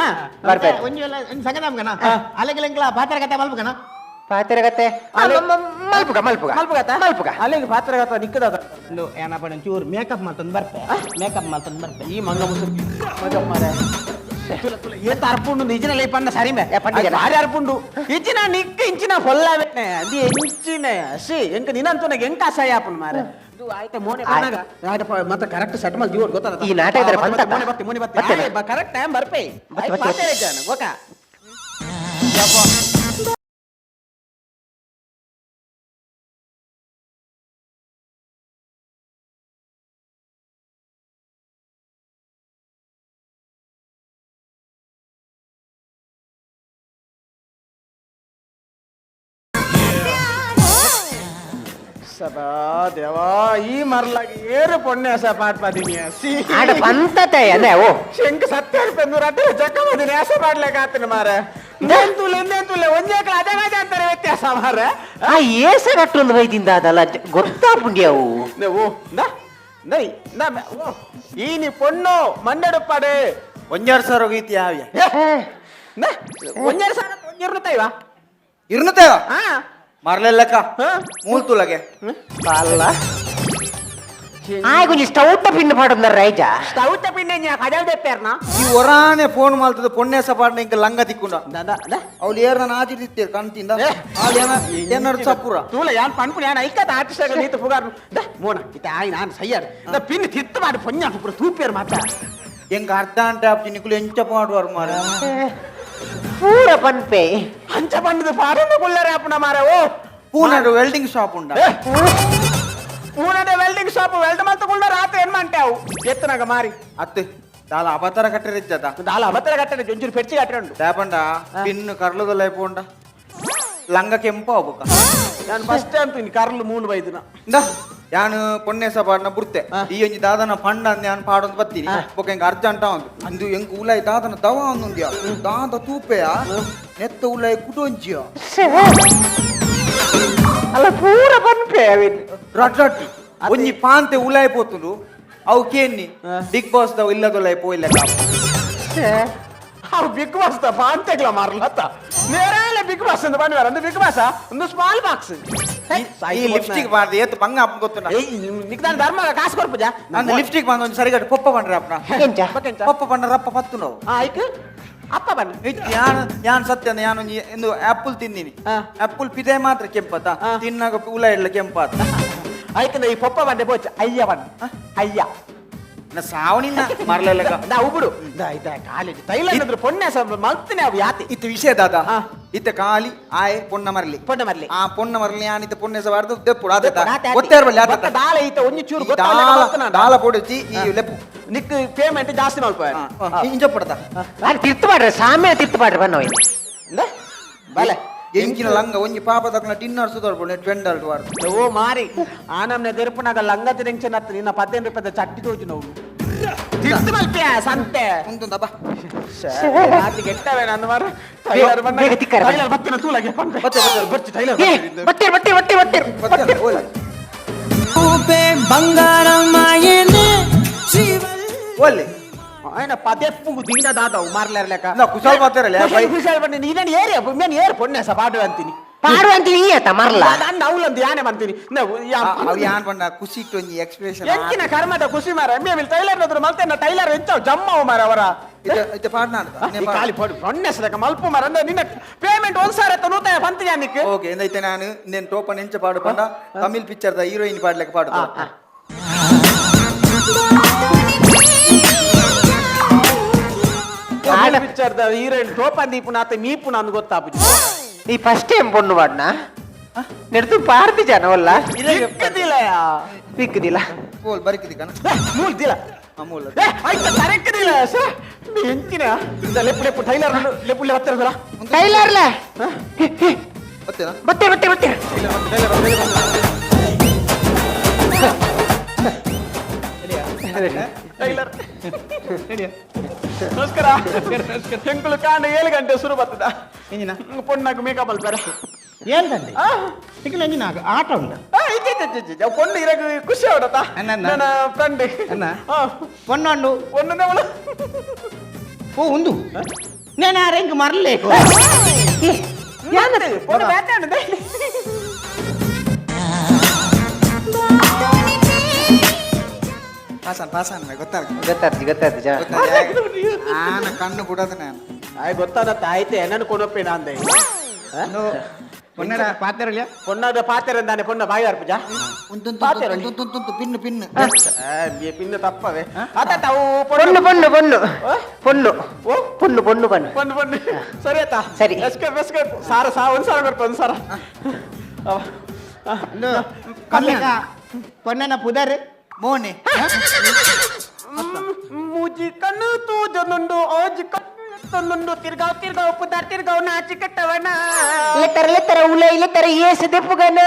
ಬರ್ಪೆ. ಒಂಜಿ ಎಲ್ಲ ಒಂಜಿ ಸಂಗದ ನಮ್ಗನ ಅಲೆಗಲ ಎಂಕಲ ಪಾತ್ರ ಕತೆ ಮಲ್ಪಗನ. ಪಾತ್ರೆಗತ್ತೆ ಮಲ್ಪುಗ ಮಲ್ಪುಗ. ಮಲ್ಪುಗತ್ತ. ಮಲ್ಪುಗ. ಅಲ್ಲಿಗೆ ಪಾತ್ರಗತ್ತ ನಿಕ್ಕದ. ಒಂದು ಏನಪ್ಪ ಒಂಚೂರು ಮೇಕಪ್ ಮಾಡ್ತಂದು ಬರ್ತೆ ಮೇಕಪ್ ಮಾಡ್ತಂದು ಬರ್ತೆ. ಈ ಮಂಗ ಮುಸುರು ಮಗ ಮಾರೆ ತುಲ ತುಲ ಏತ ಅರ್ಪುಂಡು ನಿಜನ ಲೈ ಪಂಡ ಸರಿ ಮೇ. ಏ, ಪಂಡಿಜನ. ಭಾರಿ ಅರ್ಪುಂಡು ಇಂಚಿನ ನಿಕ್ಕ ಇಂಚಿನ ಹೊಲ್ಲಾವೆನೆ ಅದು ಎಂಚಿನ ಸಿ ಎಂಕ ನಿನಂತುನಗೆ ಎಂಕ ಅಸಹ್ಯ ಆಪುಂಡು ಮಾರೆ ಇದು ಆಯ್ತಾ ಮೋನೆ ಬಂದಾಗ ಆಯ್ತಾ ಮತ್ತೆ ಕರೆಕ್ಟ್ ಸೆಟ್ ಮಾಡಿ ಜೀವನ ಗೊತ್ತದ. ಈ ನಾಟಕದ ಬಂತತ್ತ? ಮೋನೆ ಬತ್ತಿ ಮೋನೆ ಬತ್ತಿ. ಬತ್ತೇನ? ಕರೆಕ್ಟ್ ಟೈಮ್ ಬರ್ಪೆ. ಬತ್ತೆ, ಬತ್ತೆ. ಗೊತ್ತಾ. ಸದಾ ದೇವಾ ಈ ಮರ್ಲಾಗಿ ಏರು ಪೊಣ್ಣೆ ಸ ಪಾಟ್ ಪಾದಿನಿ ಸಿ. ಆಡ ಪಂತತೆ ಅದೇ ಓ. ಶಂಕ ಸತ್ಯ ರೂಪಾಯಿ ನೂರ ಜಕ್ಕ ಮದಿನಿ ಆಸೆ ಮಾಡ್ಲಿಕ್ಕೆ ಆತನ ಮಾರ ತುಲೆ ತುಲೆ ಒಂದೇ ಕಡೆ ಅದೇ ಮಜಾ ಅಂತಾರೆ ವ್ಯತ್ಯಾಸ ಮಾರ. ಆ ಏಸ ಕಟ್ಟೊಂದು ವೈದಿಂದ ಅದಲ್ಲ ಗೊತ್ತಾಪುಂಡಿ ಅವು. ಓ ನಾ ನೈ ನಾ ಓ ಈ ನೀ ಪೊಣ್ಣು ಮಂಡಡುಪ್ಪಾಡು ಒಂಜಾರು ಸಾವಿರ ಹೋಗೈತಿ ಯಾವ್ಯ? ನಾ ಒಂಜಾರು ಸಾವಿರ ಒಂಜಿರ್ನುತ್ತೈವಾ. ಇರ್ನತೇವ. ಹಾ. ಮರ್ಲೆಲ್ಲಕ್ಕ. ಹಾ. ಮೂಲ್ ತುಲಗೆ. ಅಲ್ಲ. ಆಯ್ ಕೊಂಚ ಸ್ಟೌಟ ಪಿನ್ ಪಾಡೊಂದರ ರೈಜ. ಸ್ಟೌಟ ಪಿಂಡೆ ಕಜಲ್ ದೆಪ್ಪೇರ್ನಾ. ಈ ಒರಾನೆ ಫೋನ್ ಮಾಡ್ತದ ಪೊಣ್ಣೆಸ ಪಾಡ್ನ ಇಂಕ ಲಂಗ ತಿಕ್ಕೊಂಡ. ದಾದಾ ದಾ. ಅವಳು ಏರ್ ನಾನು ಆಚೆ ತಿತ್ತೇರು ಕಣ್ತಿಂದ ಆಳು ಏನ ಏನಾರು ಸಪುರ. ತೂಲ ಯಾನ್ ಪನ್ಪುಣ ಯಾನ್ ಐಕತ ಆರ್ಟಿಸ್ಟ್ ನೀತು ಪುಗಾರ್ನು the ಮೋನ ಇತ್ತ ಆಯ್ ನಾನು ಸಯ್ಯಾರ್ the pin ತಿತ್ತು ಮಾಡಿ ಪೊഞ്ഞ ಪುರ ತೂಪೇರ್ ಮಾತ. ಎಂಕ ಅರ್ಧ ಅಂಟೆ ಆಪ್ತಿ ನಿಕುಲು ಎಂಚ ಪಾಡುವಾರು ಮಾರ. ಪೂರ ಪನ್ಪೆ ಅಂಚ ಪಂಡದು ಪಾರೊಂದು ಕುಲ್ಲರೆ ಅಪ್ಪನ ಮಾರೆ ಓ ಪೂನಾಡು ವೆಲ್ಡಿಂಗ್ ಶಾಪ್ ಉಂಡ ಪೂನದ welding shop weld ಮಲ್ತ ಕುಳ್ಳ ರಾತ್ರಿ ಏನ್ ಮಂಟೆ ಅವು ಎತ್ತನಾಗ ಮಾರಿ ಅತ್ತೆ ದಾಲ ಅಬತರ ಕಟ್ಟರಿಜ್ಜದ ದಾಲ ಅಬತರ ಕಟ್ಟರೆ ಜೊಂಜೂರು ಪೆಚ್ಚಿ ಕಟ್ಟರೆ ಉಂಡು ದಾಪಂಡ ಪಿನ್ನು ಕರ್ಲದಲ್ಲ ಪೋಂಡ ಲಂಗ ಕೆಂಪು ಅಬುಕ ನಾನು ಫಸ್ಟ್ ಟೈಮ್ ತಿನ್ನಿ ಕರ್ಲು ಮೂಲು ಬೈದಿನ ಇಂದ ಯಾನು ಪೊನ್ನೇಸ ಪಾಡ್ನ ಬುರ್ತೆ ಈ ಒಂಜಿ ದಾದನ ಫಂಡ ಅಂದ್ ಯಾನ್ ಪಾಡೊಂದು ಬತ್ತೀನಿ ಬೊಕ ಎಂಕ್ ಅರ್ಜೆಂಟ್ ಉಂದು ಅಂದು ಎಂಕ್ ಉಲಾಯಿ ದಾದನ ದವ ಒಂದುಂದ್ಯಾ ದಾದ ತೂಪೆಯ ನೆತ್ತ ಉಲಾಯಿ ಕುಟೊಂಜಿಯ ಅಲ್ಲ ಪೂರ ಪನ್ಪೆ ಅವಿನ್ ರಡ್ ರಡ್ ಒಂಜಿ ಪಾಂತೆ ಉಲಾಯಿ ಪೋತುಂಡು ಅವು ಕೇನ್ನಿ ಬಿಗ್ ಬಾಸ್ ದವು ಇಲ್ಲದೊಲಾಯಿ ಪೋಯಿಲ್ಲ ಅವು ಬಿಗ್ ಬಾಸ್ the ಪಾಂತೆಗ್ಲ ಮಾರ್ಲತ್ತ ನೇರಾಲೆ ಬಿಗ್ ಬಾಸ್ ಅಂತ ಬಂದ್ವಾರ ಒಂದು ಬಿಗ್ ಬಾಸ್ ಒಂದು ಸ್ಮಾಲ್ ಬಾಕ್ಸ್ ಈ ಲಿಪ್ಸ್ಟಿಕ್ ಬಾರ್ದು ಏತ್ ಬಂಗ ಅಪ್ಪ ಗೊತ್ತುಂಡ ನಿಕ್ ನಾನು ಧರ್ಮ ಕಾಸು ಕೊರ್ಪುಜ ಅಂದ್ ಲಿಪ್ಸ್ಟಿಕ್ ಬಂದ ಒಂಜಿ ಸರಿಗಟ್ಟು ಪೊಪ್ಪ ಪಂಡ್ರೆ ಅಪ್ಪನ ಎಂಚ ಪೊಪ್ಪ ಪಂಡ ರಪ್ಪ ಪತ್ತು ನಾವು ಆಯ್ತು ಅಪ್ಪ ಬನ್ನಿ ಯಾನ್ ಯಾನ್ ಸತ್ಯ ಯಾನ್ ಒಂಜಿ ಎಂದು ಆಪಲ್ ತಿಂದಿನಿ ಆಪಲ್ ಪಿದೆ ಮಾತ್ರ ಕೆಂಪತ ತಿನ್ನಾಗ ಉಲ ಇಡ್ಲ ಕೆಂಪಾತ ಆಯ್ತು ಈ ಪೊಪ್ಪ ಬಂದೆ ಬೋಚ ಅಯ್ಯ ಬನ್ನಿ ಅಯ್ಯ ನಾ ಸಾವಣಿನ ಮರ್ಲೆಲ್ಲಕ ನಾ ಉಬುಡು ಇದ ಕಾಲೇಜ್ ತೈಲ ಅಂದ್ರೆ ಪೊನ್ನೆ ಮಲ್ತನೆ ಅವು ಯಾತಿ ಇತ್ತ ವಿಷಯ ದಾದ ಇತ್ತ ಕಾಲಿ ಆಯೆ ಪೊನ್ನ ಮರಲಿ ಪೊನ್ನ ಮರಲಿ ಆ ಪೊನ್ನ ಮರಲಿ ಯಾನ್ ಇತ್ತ ಪೊನ್ನೆ ಸವಾರ್ದು ದೆಪ್ಪುಡು ಆತ ಗೊತ್ತೇರ್ ಬಲ್ಲಿ ಆತ ದಾಲ ಈತ ಒಂಜಿ ಚೂರು ದಾಲ ದಾಲ ಪೊಡಿಚಿ ಈ ಲೆಪ್ಪು ನಿಕ್ ಪೇಮೆಂಟ್ ಜಾಸ್ತಿ ಮಲ್ಪ ಇಂಜ ಪಡ್ದ ನಾನು ತಿರ್ತು ಪಾಡ್ರೆ ಸಾಮ್ಯ ತಿರ್ತು ಪಾಡ್ರೆ ಬನ್ನೋ ಇಂದ ಬಲೆ ಎಂಚಿನ ಲಂಗ ಒಂಜಿ ಪಾಪ ತಕ್ಕನ ಡಿನ್ನರ್ ಸುದರ್ಪು ನೆಟ್ ಟ್ವೆಂಡಲ್ ವಾರ್ದು ಓ ಮಾರಿ ಆನಮ್ನೆ ದೆರ್ಪುನಾಗ ಲಂಗ ತಿರೆಂಚನ ಹತ್ತು ನಿನ್ನ 15 ರೂಪಾಯಿ ಚಟ್ಟಿ ತೋಜು ನೋವು ತಿರ್ತು ಮಲ್ಪಿಯ ಸಂತೆ ಉಂಟುಂದ ಬಾ ರಾತ್ರಿ ಕೆಟ್ಟವೇ ನಂದು ಮಾರ ಟೈಲರ್ ಬಣ್ಣ ಬೇಗ ತಿಕ್ಕರೆ ಬನ್ನಿ. ಟೈಲರ್ ಬತ್ತಿನ ತೂಲಾಗೆ ಬತ್ತೆ ಬತ್ತೆ ಬರ್ಚಿ ಟೈಲರ್ ಬತ್ತೀರ್ ಬತ್ತೀರ್ ಬತ್ತೀರ್ ಬತ್ತೀರ್ ಬತ್ತೆ ಓಲೆ ಓಲೆ ఆయన పదెప్పు ದಿಂಡ ದಾದವು ಮಾರ್ಲಾರ್ಲೆಕ ನಾ ಕುಶಾಲ್ ಮಾತಾರಲ್ಲ ಕುಶಾಲ್ ಬನ್ನಿ ನೀನೇನು ಏರಿ నేను ಏರು ಪೊನ್ನೆ ಸ ಪಾಡು ಅಂತೀನಿ ಪಾಡು ಅಂತೀನಿ ಈ ಆತ ಮರ್ಲ ನಾನು ಅವಳಂದು ಯಾನೆ ಬಂತೀನಿ ಅವು ಯಾನ್ ಪಂಡ ಖುಷಿ ಒಂಜಿ ಎಕ್ಸ್ಪ್ರೆಷನ್ ಎಂಚಿನ ಕರ್ಮದ ಖುಷಿ ಮಾರ ಎಮ್ಮೆ ಟೈಲರ್ ನದ್ರು ಮಲ್ತೆ ಟೈಲರ್ ಎಂಚವು ಜಮ್ಮವು ಮಾರ ಅವರ ಇತ್ತ ಪಾಡ್ನಾಡ ಖಾಲಿ ಪೊಡು ಪೊನ್ನೆ ಸದಕ ಮಲ್ಪು ಮಾರ ಅಂದ್ರೆ ನಿನ್ನ ಪೇಮೆಂಟ್ ಒಂದ್ ಸಾರ ಎತ್ತ ನೂತಾಯ ಬಂತೀನಿ ಅನ್ನಿಕ್ ಓಕೆ ಎಂದೈತೆ ನಾನು నేను ಟೋಪನ್ ಎಂಚ ಪಾಡು ಪಂಡ ತಮಿಳ್ picture the heroine ಪಾಡ್ಲೆಕ್ಕ ಪಾಡು picture the heroine ಟೋಪನ್ ದೀಪು ನಾತೆ ಮೀಪು ನಾನು ಗೊತ್ತಾಪು ನೀ ಫಸ್ಟ್ ಟೈಮ್ ಪೊಣ್ಣು ಪಾಡ್ನ ನೆಡ್ತು ಪಾರ್ತಿ ಜನ ಇಕ್ಕದಿಲ್ಲ ಬಿಕ್ಕದಿಲ್ಲ ಪೋಲ್ ಬರಿಕಿದಿ ಕಣ ಮೂಲ್ದಿಲ್ಲ ಅಮೂಲ್ ಆಯ್ತು ಕರೆಕ್ಟಿಲ್ಲ ಸರ್ ನೀ ಎಂಚಿನ ಲೆಪ್ಪು ಲೆಪ್ಪು ಟೈಲರ್ ಲೆಪ್ಪು ಹತ್ತಿರ ಟೈಲರ್ಲ ಬತ್ತೇನಾ ಬತ್ತೀರ್ ಬತ್ತೀರ್ ಬತ್ತೀರ್ ಟೈಲರ್ ನಮಸ್ಕಾರ ಹೆಂಗುಳು ಕಾಂಡ 7 ಗಂಟೆ ಶುರು ಬರ್ತದ ಎಂಜಿನ ಪೊಣ್ಣಾಗ ಮೇಕಪ್ ಅಲ್ಪಾರೆ ಏನ್ ತಂದೆ ಇಕ್ಲ ಎಂಜಿನ ಆಟ ಉಂಟು ಪೊಣ್ಣು ಇರಗ ಖುಷಿ ಅವಡತ ಅಣ್ಣ, ಅಣ್ಣ. ನನ್ನ ಫ್ರೆಂಡ್ ಅಣ್ಣ. ಪೊಣ್ಣು ಪೊಣ್ಣು ಅವಳು ಓ ಉಂದು నేను ಆ ರಿಂಗ್ ಮರಲೇ ಪೊಣ್ಣು ಬ್ಯಾಟೆ ಅಣ್ಣದೆ ಪಾಸಾನ್ ಪಾಸಾನ್ ಗೊತ್ತಾಗ ಗೊತ್ತಾಗ್ತಿ ಗೊತ್ತಾಗ್ತಿ ಜನ ಆನ ಕಣ್ಣು ಬಿಡೋದು ನಾನು ಆಯ್ ಗೊತ್ತಾದತ್ತ ಆಯ್ತು ಏನನ್ನು ಕೊನೊಪ್ಪೇನ ಅಂದೆ ಪೊನ್ನಡ ಪಾತೆರಲಿಯ ಪೊಣ್ಣದ ಪಾತೆರೆ ಅಂದಾನೆ ಪೊಣ್ಣ ಬಾಯಿ ಅರ್ಪುಜ ಉಂಟು pin pin pin ತಪ್ಪವೆ ಆತ ತಾವು ಪೊಣ್ಣು ಪೊಣ್ಣು ಪೊಣ್ಣು ಪೊಣ್ಣು ಓ? ಪೊಣ್ಣು ಪೊಣ್ಣು ಪೊಣ್ಣು ಪೊಣ್ಣು ಪೊಣ್ಣು ಸರಿ ಆಯ್ತಾ ಸರಿ. ಎಸ್ಕೇಪ್ ಎಸ್ಕೇಪ್ ಸಾರ ಸಾ ಒಂದು ಸಾರ ಕೊಡ್ತು ಒಂದು ಸಾರ ಪೊನ್ನನ ಪುದರ್ ಮೋನೆ ಮೂಜಿ ಕಣ್ಣು ತೂಜನುಂಡು ಓಜಿ ಕಣ್ಣು ಎತ್ತನುಂಡು ತಿರ್ಗಾವ್ ತಿರ್ಗಾವ್ ಪುದರ್ ತಿರ್ಗಾವ್ ನಾಚಿ ಕಟ್ಟವನ ಲೆತ್ತರ ಲೆತ್ತರ ಉಲ ಇಲೆತ್ತರ ಏಸು ದೆಪ್ಪುಗನ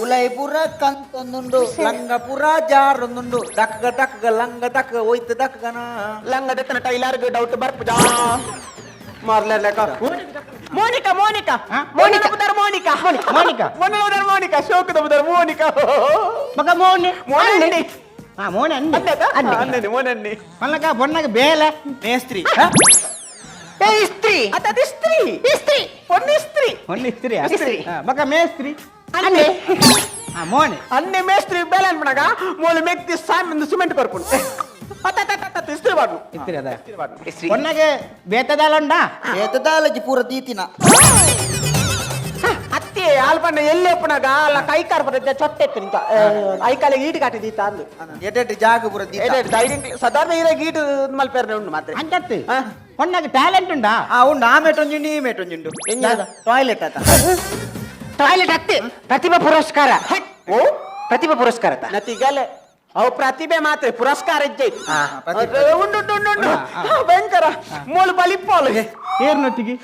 ಉಲೈಪುರ ಕಂತೊಂದುಂಡು ಲಂಗಪುರ ಜಾರೊಂದುಂಡು ದಕ್ಕಗ ದಕ್ಕಗ ಲಂಗ ದಕ್ಕಗ ಒಯ್ತು ದಕ್ಕಗನ ಲಂಗದೆತ್ತನ ಟೈಲರ್ಗೆ ಡೌಟ್ ಬರ್ಪುಜಾ ಮಾರ್ಲೆಕ್ಕ Monica Monica Monica ಪುದರ್ Monica Monica. ಮೊನ್ನೆ ಪುದರ್ ಮೋನಿಕಾ ಶೋಕದ ಪುದರ್ ಮೋನಿಕಾ ಮಗ ಮೋನೆ ಮೋನಣ್ಣಿ ಹಾ ಮೋನೆ ಅಂದೆ ಅನ್ನೆ ಅನ್ನಿ ಮೋನಣ್ಣಿ ಮಲ್ಲಕ ಪೊನ್ನಗ ಬೇಲೆ ಮೇಸ್ತ್ರಿ ಏ ಇಸ್ತ್ರಿ ಅತ್ತ ಇಸ್ತ್ರಿ ಇಸ್ತ್ರಿ ಪೊನ್ನಿ ಇಸ್ತ್ರಿ ಪೊನ್ನ ಇಸ್ತ್ರಿ ಇಸ್ತ್ರಿ. ಮಗ ಮೇಸ್ತ್ರಿ ಅನ್ನೆ ಹಾ ಮೋನೆ ಅನ್ನೆ ಮೇಸ್ತ್ರಿ ಬೇಲೆ ಅನ್ಪಣಗ ಮೋಲು ಮೆಕ್ತಿ ಸಾಮಿಂದು ಸಿಮೆಂಟ್ ಕೊರ್ಪುಂಡು ಅತ್ತ ಅತ್ತ ಇಸ್ತ್ರಿ ಬಾಡು ಇಸ್ತ್ರಿ ಅದ ಇಸ್ತ್ರಿ ಪೊನ್ನಗೆ ಬೇತದಾಲುಂಡಾ ಏತದಾಲಜಿ ಪೂರ ದೀತಿನ ಅತ್ತೆ ಆಲ್ಪಣ್ಣ ಎಲ್ಲಿ ಒಪ್ಪನಾಗ ಅಲ್ಲ ಕೈ ಕಾರ್ ಬರುತ್ತೆ ಚೊಟ್ಟೆತ್ತು ನಿಂತ ಐಕಾಲ ಈಟು ಕಾಟಿ ದೀತ ಅಂದು. ಎಟೆಟ್ ಜಾಗ ಪೂರ ದೀತ. ಎಡೆ ಧೈರ್ಯ ಸಾಧಾರಣ ಇರಾಗ ಈಟು ಮಲ್ಪೇರ್ನೆ ಉಂಡು ಮಾತ್ರ. ಅಂಚತ್ತು ಪೊಣ್ಣಗೆ ಟ್ಯಾಲೆಂಟ್ ಉಂಡಾ? ಆ ಉಂಡು, ಆ ಮೇಟೊಂಜುಂಡು, ಈ ಮೇಟೊಂಜುಂಡು. ಟಾಯ್ಲೆಟ್ ಆತ. ಟಾಯ್ಲೆಟ್ ಹತ್ತು ಪ್ರತಿಭಾ ಪುರಸ್ಕಾರ. ಓ. ಪ್ರತಿಭಾ ಪುರಸ್ಕಾರ ಆತ. ನತಿಗಲೆ ಅವು ಪ್ರತಿಭೆ ಮಾತ್ರ ಪುರಸ್ಕಾರ ಇಜ್ಜೆ. ಪ್ರತಿಭೆ. ಉಂಡು ಉಂಡು ಉಂಡು ಉಂಡು. ಭಯಂಕರ ಮೋಲು ಬಲಿಪ್ಪಾಲು. ಏರ್ನೊಟ್ಟಿಗೆ?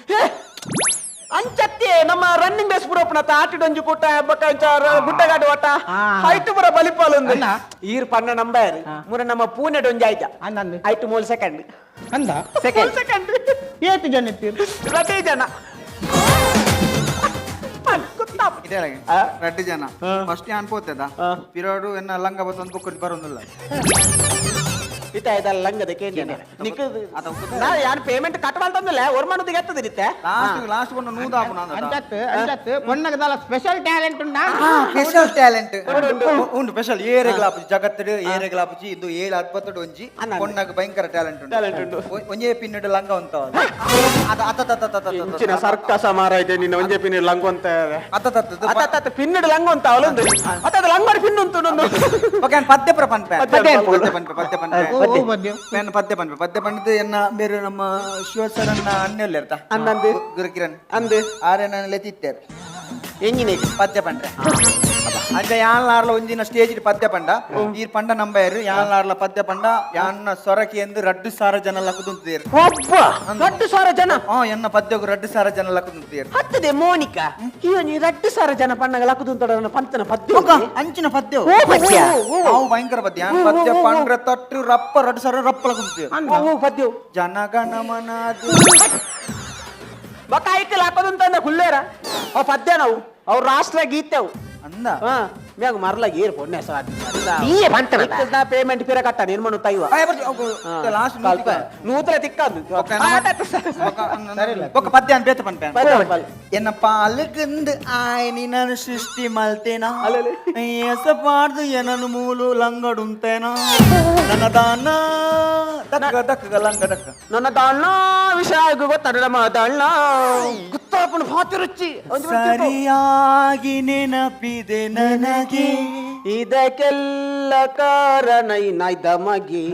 ಅಂಚತ್ತೆ ನಮ್ಮ ರನ್ನಿಂಗ್ ರೇಸ್ ಪೂರ ಒಪ್ಪುನ ಆಟಿಡೊಂಜಿ ಕೂಟ ಬೊಕ್ಕ ಗುಡ್ಡಗಾಡು ಓಟ ಹೈಟ್ ಪೂರ ಬಲಿಪಾಲು. ಅಲ್ಲ. ಈರ್ ಪಣ್ಣ ನಂಬರ್ ಮುರ ನಮ್ಮ ಪೂನೆಡ್ ಒಂಜಿ ಆಯ್ತ. ಅಂದಂದು. ಐಟ್ ಮೂಲ್ ಸೆಕೆಂಡ್. ಅಂದ. Second second. ಏತು ಜನ ಇತ್ತೀರ್? ರಟೇ ಜನ. ಇದೇ ರಡ್ಡು ಜನ ಫಸ್ಟ್ ಅನ್ಪೋತದ ಪಿರೋಡು ಎನ್ನ ಲಂಗ ಬತ್ತೊಂದು ಬುಕ್ ಬರೋದಿಲ್ಲ. ಇತ್ತ ಇದಲ್ಲ ಲಂಗದ ಕೇಂದ್ರ ನಿಕ್ ನಾ ಯಾನ್ ಪೇಮೆಂಟ್ ಕಟ್ ಮಾಡ್ತಂದಿಲ್ಲ ಒರ್ ಮಾಡೋದಿಗೆ ಎತ್ತದ ನಿತ್ತೆ. ಲಾಸ್ಟ್ ಲಾಸ್ಟ್ ಒಂದು ನೂದಾಪು ನಾನು. ಅಂಚತ್ತು ಅಂಚತ್ತು ಪೊಣ್ಣಗೆ ದಾಲ ಸ್ಪೆಷಲ್ ಟ್ಯಾಲೆಂಟ್ ಉಂಡಾ? ಸ್ಪೆಷಲ್ ಟ್ಯಾಲೆಂಟ್ ಉಂಡು. ಸ್ಪೆಷಲ್ ಏರೆಗ್ಲಾಪುಜಿ ಜಗತ್ತಡು ಏರೆಗ್ಲಾಪುಜಿ. ಇದು ಏಳು ಅದ್ಭುತಡು ಒಂಜಿ ಪೊಣ್ಣಗ್ ಭಯಂಕರ ಟ್ಯಾಲೆಂಟ್ ಉಂಡು. ಟ್ಯಾಲೆಂಟ್ ಉಂಡು. ಒಂಜೇ ಪಿನ್ನುಡು ಲಂಗ ಉಂತ ಅದ ಅತ ಅತ ಅತ ಅತ. ಇಂಚಿನ ಸರ್ಕಸ ಮಾರಾಯ್ತೆ ನಿನ್ನ ಒಂಜೆ ಪಿನ್ನಿಡ್ ಲಂಗ ಅಂತ. ಅತ ಅತ ಅತ ಅತ ಪಿನ್ನಿಡ್ ಲಂಗ ಅಂತ ಅವಳೊಂದು ಅತ ಅತ ಲಂಗಡಿ ಪಿನ್ ಉಂಟು ನೊಂದು. ಓಕೆ, ಪದ್ಯ ಪುರ ಪನ್ಪೆ. ಪದ್ಯ ಪದ್ಯ ಪನ್ಪೆ, ಪದ್ಯ ಪನ್ಪೆ. ಓ ಓ ಪದ್ಯ. ನಾನು ಪದ್ಯ ಪನ್ಪೆ. ಪದ್ಯ ಪಂಡದು ಎನ್ನ ಬೇರೆ ನಮ್ಮ ಶಿವ ಸರ್ ಅನ್ನ ಅಣ್ಣೆಲ್ಲ ಇರ್ತ. ಅನ್ನಂದು. ಗುರುಕಿರಣ್. ಅಂದು. ಆರೆ ನನ್ನ ಲೆತ್ತಿತ್ತೇರು. ಎಂಜಿನ ಪದ್ಯ ಪಂಡ್ರೆ ಅಂಚ ಯಾನ್ಲಾರ್ಲ ಒಂಜಿನ ಸ್ಟೇಜ್ ಪದ್ಯ ಪಂಡ ಈ ಪಂಡ ನಂಬೈರು ಯಾನ್ಲಾರ್ಲ ಪದ್ಯ ಪಂಡ ಯಾನ್ನ ಸೊರಕಿ ಎಂದು 2000 ಜನ ಲಕ್ಕುದುಂತೇರು. ಒಬ್ಬ 2000 ಜನ? ಹಾ, ಎನ್ನ ಪದ್ಯಗು 2000 ಜನ ಲಕ್ಕುದುಂತೇರು. ಹತ್ತದೆ ಮೋನಿಕಾ ಇವನು 2000 ಜನ ಪಣ್ಣಗ ಲಕ್ಕುದುಂತಡ ಪಂತನ ಪದ್ಯ. ಅಂಚಿನ ಪದ್ಯ. ಓ ಪದ್ಯ. ಅವು ಭಯಂಕರ ಪದ್ಯ. ಯಾನ್ ಪದ್ಯ ಪಂಡ್ರೆ ತಟ್ಟು ರಪ್ಪ 2000 ರಪ್ಪ ಲಕ್ಕುದುಂತೇರು. ಓ ಪದ್ಯ. ಜನಗಣಮನಾದಿ. ಬೊಕ್ಕ ಐಕಲ್ ಹಾಕೋದಂತಂದ್ರೆ ಹುಲ್ಲೇರ ಅವ್ ಪದ್ಯ ನಾವು ಅವ್ರ ರಾಷ್ಟ್ರ ಗೀತೆ ಅವು. ಅಂದ. ಹಾ ಮ್ಯಾಗ ಮರ್ಲಾಗ ಏರ್ ಪೊಣ್ಣೆ. ನೀಯೇ ಪಂತನದ. ಪೇಮೆಂಟ್ ಪಿರ ಕಟ್ಟ ನೀನ್ ಮಣ್ಣು ತೈವ. ಲಾಸ್ಟ್ ನೂತನ ತಿಕ್ಕದು. ఒక ಪದ್ಯ ಬೇತ ಪನ್ಪೆ. ಎನ್ನ ಪಾಲಕಂದು ಆಯ್ನಿ ನಾನು ಸೃಷ್ಟಿ ಮಲ್ತೇನ ಎಸಪಾರ್ದು ಎನನು ಮೂಲು ಲಂಗಡುಂತೇನ ನನ್ನ ದಾನ ದಕ್ಕ ದಕ್ಕ ಲಂಗ ದಕ್ಕ. ನನ್ನ ದಾಳ ವಿಷಯ ಗೊತ್ತ ನಮ್ಮ ದಾಳ ಗುತ್ತಾಪನ ಫಾತಿ ರುಚಿ. ಸರಿಯಾಗಿ ನೆನಪಿದೆ ನನಗೆ. ಇದಕ್ಕೆಲ್ಲ ಕಾರಣ ಈ ನಾಯ್ದ ಮಗಿ.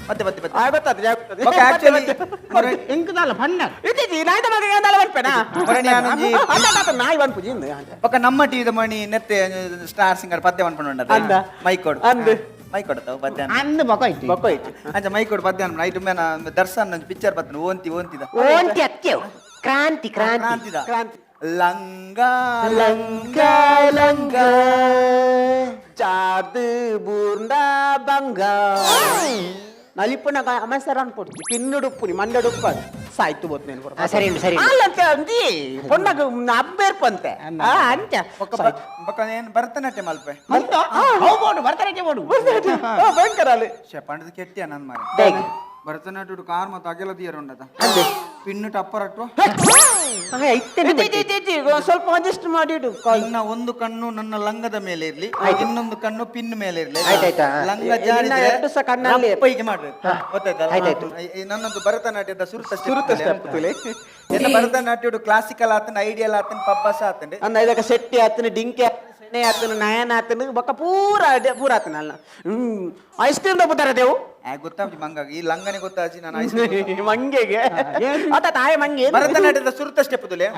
ಮತ್ತೆ ಮತ್ತೆ ಮತ್ತೆ. ಗೊತ್ತಾದ್ರೆ. ಓಕೆ, ಆಕ್ಚುಲಿ ಎಂಕದಾಲ ಪಣ್ಣ. ಇದ್ದೀ ನಾಯ್ದ ಮಗ ಏನಾಲ ಬನ್ಪೇನಾ? ನಾಯಿ ಬನ್ಪುಜಿ. ఒక ನಮ್ಮ ಟಿವಿದ ಮಣಿ ನೆತ್ತೆ ಸ್ಟಾರ್ ಸಿಂಗರ್ ಪದ್ಯ ಪನ್ಪುಂಡು. ಅಂದ. ಮೈಕೋಡು. ಅಂದ್. ಮೈಕೊಡತಾವ ಪದ್ಯ. ಅಂದು ಬೊಕ ಇತ್ತು. ಬೊಕ್ಕ ಇತ್ತು. ಅಂಚ ಮೈಕೋಡು ಪದ್ಯ ಅನ್ಪುಂಡು. ಐಟು ಮೇನ ದರ್ಶನ್ ಪಿಕ್ಚರ್ ಬತ್ತನ ಓಂತಿ ಓಂತಿದ. ಓಂತಿ ಅತ್ಯವ್ ಕ್ರಾಂತಿ ಕ್ರಾಂತಿ. ಕ್ರಾಂತಿದ. ಕ್ರಾಂತಿ. ಲಂಗ ಲಂಗ ಲಂಗ ಚಾರ್ದು ಬೂರ್ಂಡ ಬಂಗ ನಲಿಪುನ ಅಮಸರ ಅನ್ಪೊಡ್ತು ಪಿನ್ನುಡುಪ್ಪುನಿ ಮಂಡಡುಪ್ಪ ಸಾಯ್ತು ಬೋತ್ నేను. ಸರಿ ಉಂಟು, ಸರಿ ಉಂಟು. ಅಲ್ಲಂತೆ ಅಂದಿ ಪೊಣ್ಣಗ ಅಬ್ಬೇರ್ಪಂತೆ ಅಂಚ. ಬೊಕ್ಕ ಬೊಕ್ಕ ಏನ್ ಭರತನಾಟ್ಯ ಮಲ್ಪೆ. ಅವು ಬೋಡು ಭರತನಾಟ್ಯ ಬೋಡು. ಭಯಂಕರ ಅಲ್ಲಿ. ಶೆ ಪಂಡದ ಕೆಟ್ಟಿಯ ನನ್ ಮಾರೆ. ದೇಗ್. ಭರತನಾಟ್ಯಡು ಕಾರ್ ಮತ್ತು ಅಗೆಲ ದಿಯರ್ ಉಂಡದ ಪಿನ್ನು ಟಪ್ಪರಟ್ಟು. ಇತ್ತೇನೆ. ಇಜ್ಜಿ, ಇಜ್ಜಿ, ಇಜ್ಜಿ, ಸ್ವಲ್ಪ ಅಡ್ಜಸ್ಟ್ ಮಾಡಿ ಇಡು. ನಿನ್ನ ಒಂದು ಕಣ್ಣು ನನ್ನ ಲಂಗದ ಮೇಲೆ ಇರ್ಲಿ, ಇನ್ನೊಂದು ಕಣ್ಣು ಪಿನ್ ಮೇಲೆ ಇರ್ಲಿ. ಆಯ್ತಾಯ್ತಾ. ಲಂಗ ನಿನ್ನ ಜಾರಿದ್ರೆ ಎರಡು ಸಹ ಕಣ್ಣಲ್ಲಿ ರಪ್ಪ ಹೀಗೆ ಮಾಡ್ಬೇಕು, ಗೊತ್ತಾಯ್ತಲ್ಲ? ಆಯ್ತಾಯ್ತು. ಈ ನನ್ನದು ಭರತನಾಟ್ಯದ ಸುರುತ ಸುರುತ step ತುಲೆ. ಎನ್ನ ಭರತನಾಟ್ಯಡು ಕ್ಲಾಸಿಕಲ್ ಆತನ, ಐಡಿಯಲ್ ಆತನ, ಪಬ್ಬಸ ಆತನ. ಅಂದ ಇದಕ್ಕೆ ಶೆಟ್ಟಿ ಆತನ, ಡಿಂಕೆ ಆತನ, ಸೆಣೆ ಆತನ, ನಯನ ಆತನ, ಬೊಕ್ಕ ಪೂರ ಪೂರ ಆತನ ಅಲ್ಲ. ಐಸ್ ಕ್ರೀಮ್ ತಪ್ಪುತ್ತಾರೆ ದೇವು. ಗೊತ್ತಾಜಿ ಮಂಗ ಈ ಲಂಗನೆ ಗೊತ್ತಾಜಿ ನಾನು ಐಸ್ cream. ಮಂಗೆಗೆ ಆತ ತಾಯಿ ಮಂಗೆ. ಭರತನಾಟ್ಯದ ಸುರುತ ಸ್ಟೆಪ್ ತುಲೆ.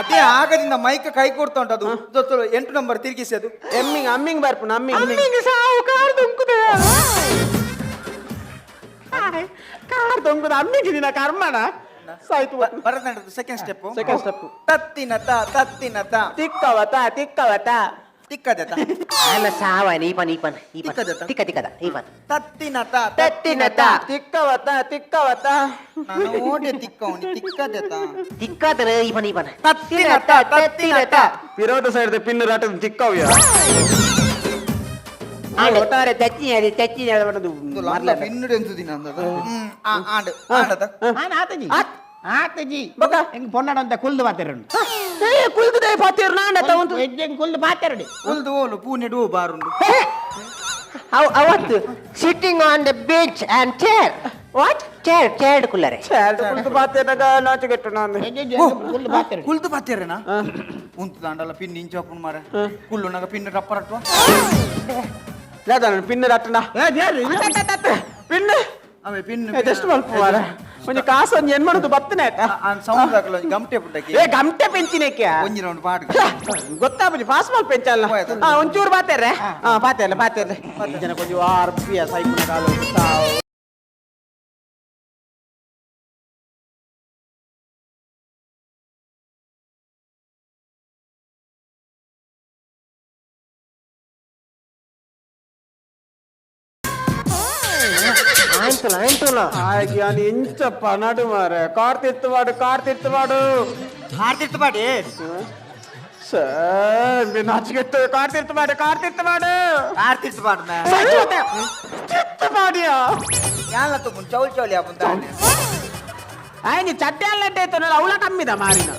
ಅದೇ ಆಗದಿಂದ ಮೈಕ್ ಕೈ ಕೊಡ್ತಾ ಉಂಟು ಅದು. ಗೊತ್ತು, 8 ನಂಬರ್ ತಿರುಗಿಸಿ ಅದು. ಎಮ್ಮಿಂಗ್ ಅಮ್ಮಿಂಗ್ ಬರ್ಪುನ ಅಮ್ಮಿಂಗ್. ಸಾವು ಕಾರ್ ದೊಂಕುದ. ಕಾರ್ ದೊಂಕುದ ಅಮ್ಮಿಂಗ್ ದಿನ ಕರ್ಮಣ ಸಾಯ್ತು. ಭರತನಾಟ್ಯದ ಸೆಕೆಂಡ್ ಸ್ಟೆಪ್. Second step. ತತ್ತಿನ ತ ತತ್ತಿನ ತ. ತಿಕ್ಕವತ ತಿಕ್ಕವತ. ತಿಕ್ಕದ ತ. ಅಲ್ಲ ಸಾವನ್ ಈಪನ್ ಈಪನ್ ಈಪನ್. ತಿಕ್ಕದ. ತಿಕ್ಕ ತಿಕ್ಕದ ಈಪನ್. ತತ್ತಿನ ತ. ತತ್ತಿನ ತ. ತಿಕ್ಕವತ ತಿಕ್ಕವತ. ನಾನು ಓಡೆ ತಿಕ್ಕವನಿ ತಿಕ್ಕದ ತ. ತಿಕ್ಕದನ ಈಪನ್ ಈಪನ್. ತತ್ತಿನ ತ ತತ್ತಿನ ತ. ಪಿರೋಟ ಸೈಡ್ ಪಿನ್ ರಾಟ ತಿಕ್ಕವ್ಯ ಒಟ್ಟಾರೆ ತಚ್ಚಿ ತಚ್ಚಿ. ಇದು ಲಂಗ ಪಿನ್ನುಡು ಎಂತುದಿನ ಅಂದದ. ಆಂಡ್ ಆಂಡದ. ಆನ್ ಆತಜಿ ಆತಜಿ. ಬೊಕ್ಕ? ಎಂಕ್ ಪೊನ್ನಡ ಅಂತ ಕುಲ್ದು ಮಾತಾಡುಂಡು. ಏ ಕುಲ್ದುದೆ ಪಾತೇರು ನಾಂಡ ತಗೊಂಡು ಹೆಜ್ಜೆಗೆ ಕುಲ್ದು ಪಾತೆರಡಿ. ಕುಲ್ದು ಓಲು ಪೂನೆಡು ಬಾರುಂಡು. ಅವತ್ತು sitting on the bench and chair. What? Chair chair ಕುಲ್ಲರೆ. Chair ಕುಲ್ದು ಪಾತೇನಾಗ ನಾಚಿಗೆಟ್ಟು ನಾನು. ಹೆಜ್ಜೆ ಕುಲ್ದು ಪಾತೆರಡಿ. ಕುಲ್ದು ಪಾತೇರೇನಾ? ಉಂತು ದಾಂಡಲ ಪಿನ್ ಇಂಚ ಮಾರ ಕುಲ್ಲು ನಾಗ ಪಿನ್ ರಪ್ಪರಟ್ವ. ಲೇದ ಪಿನ್ ರಟ್ಟಣ ಪಿನ್. ಅವೇ ಪಿನ್. ಜಸ್ಟ್ ಮಲ್ಪ ಮಾರ ಒಂಜಿ ಕಾಸು ಒಂಜಿ ಏನ್ ಮಾಡುದು ಬತ್ತನೆ ಆಯ್ತಾ? ಸೌಂಡ್ ಹಾಕಲ ಒಂಜಿ ಗಮಟೆ ಪುಟ್ಟಕ್ಕೆ. ಏ ಗಮಟೆ ಪೆಂಚಿನೇಕೆ ಒಂಜಿ ರೌಂಡ್ ಪಾಡ್. ಗೊತ್ತಾಪುಜಿ ಪಾಸ್ ಮಾಲ್ ಪೆಂಚಲ್ಲ. ಹಾ ಒಂಚೂರು ಬಾತೇರೆ. ಹಾ ಪಾತೇರ್ಲೆ ಪಾತೇರ್ಲೆ ಜನ ಕೊಂಚ ಆರ್ ಪಿ ಸೈಪುನ ಕಾಲು ಸಾವು. ಆಯ್ತಲ್ಲ ಆಯ್ತಲ್ಲ. ಆಯ್ತು ನಾನು ಇಂಚಪ್ಪ ನಡು ಮಾರೆ ಕಾರ್ ತಿತ್ತುವಾಡು ಕಾರ್ ತಿತ್ತುವಾಡು. ಕಾರ್ ತಿರ್ತುಪಾಡಿ. ಸರ್ ನಾಚಿಗೆಟ್ಟು ಕಾರ್ ತಿರ್ತುಪಾಡು ಕಾರ್ ತಿರ್ತುಪಾಡು. ಕಾರ್ ತಿರ್ತುಪಾಡ್ನ ತಿರ್ತುಪಾಡಿಯಾ? ಯಾನ್ಲ ತುಪ್ಪು ಚೌಲ್ ಚೌಲಿ ಆಪುಂತ. ಆಯ್ನಿ ಚಡ್ಡೆ ಅಲ್ಲಡ್ಡೆ ಇತ್ತು ಅವಳ ಕಮ್ಮಿದ ಮಾರಿನ.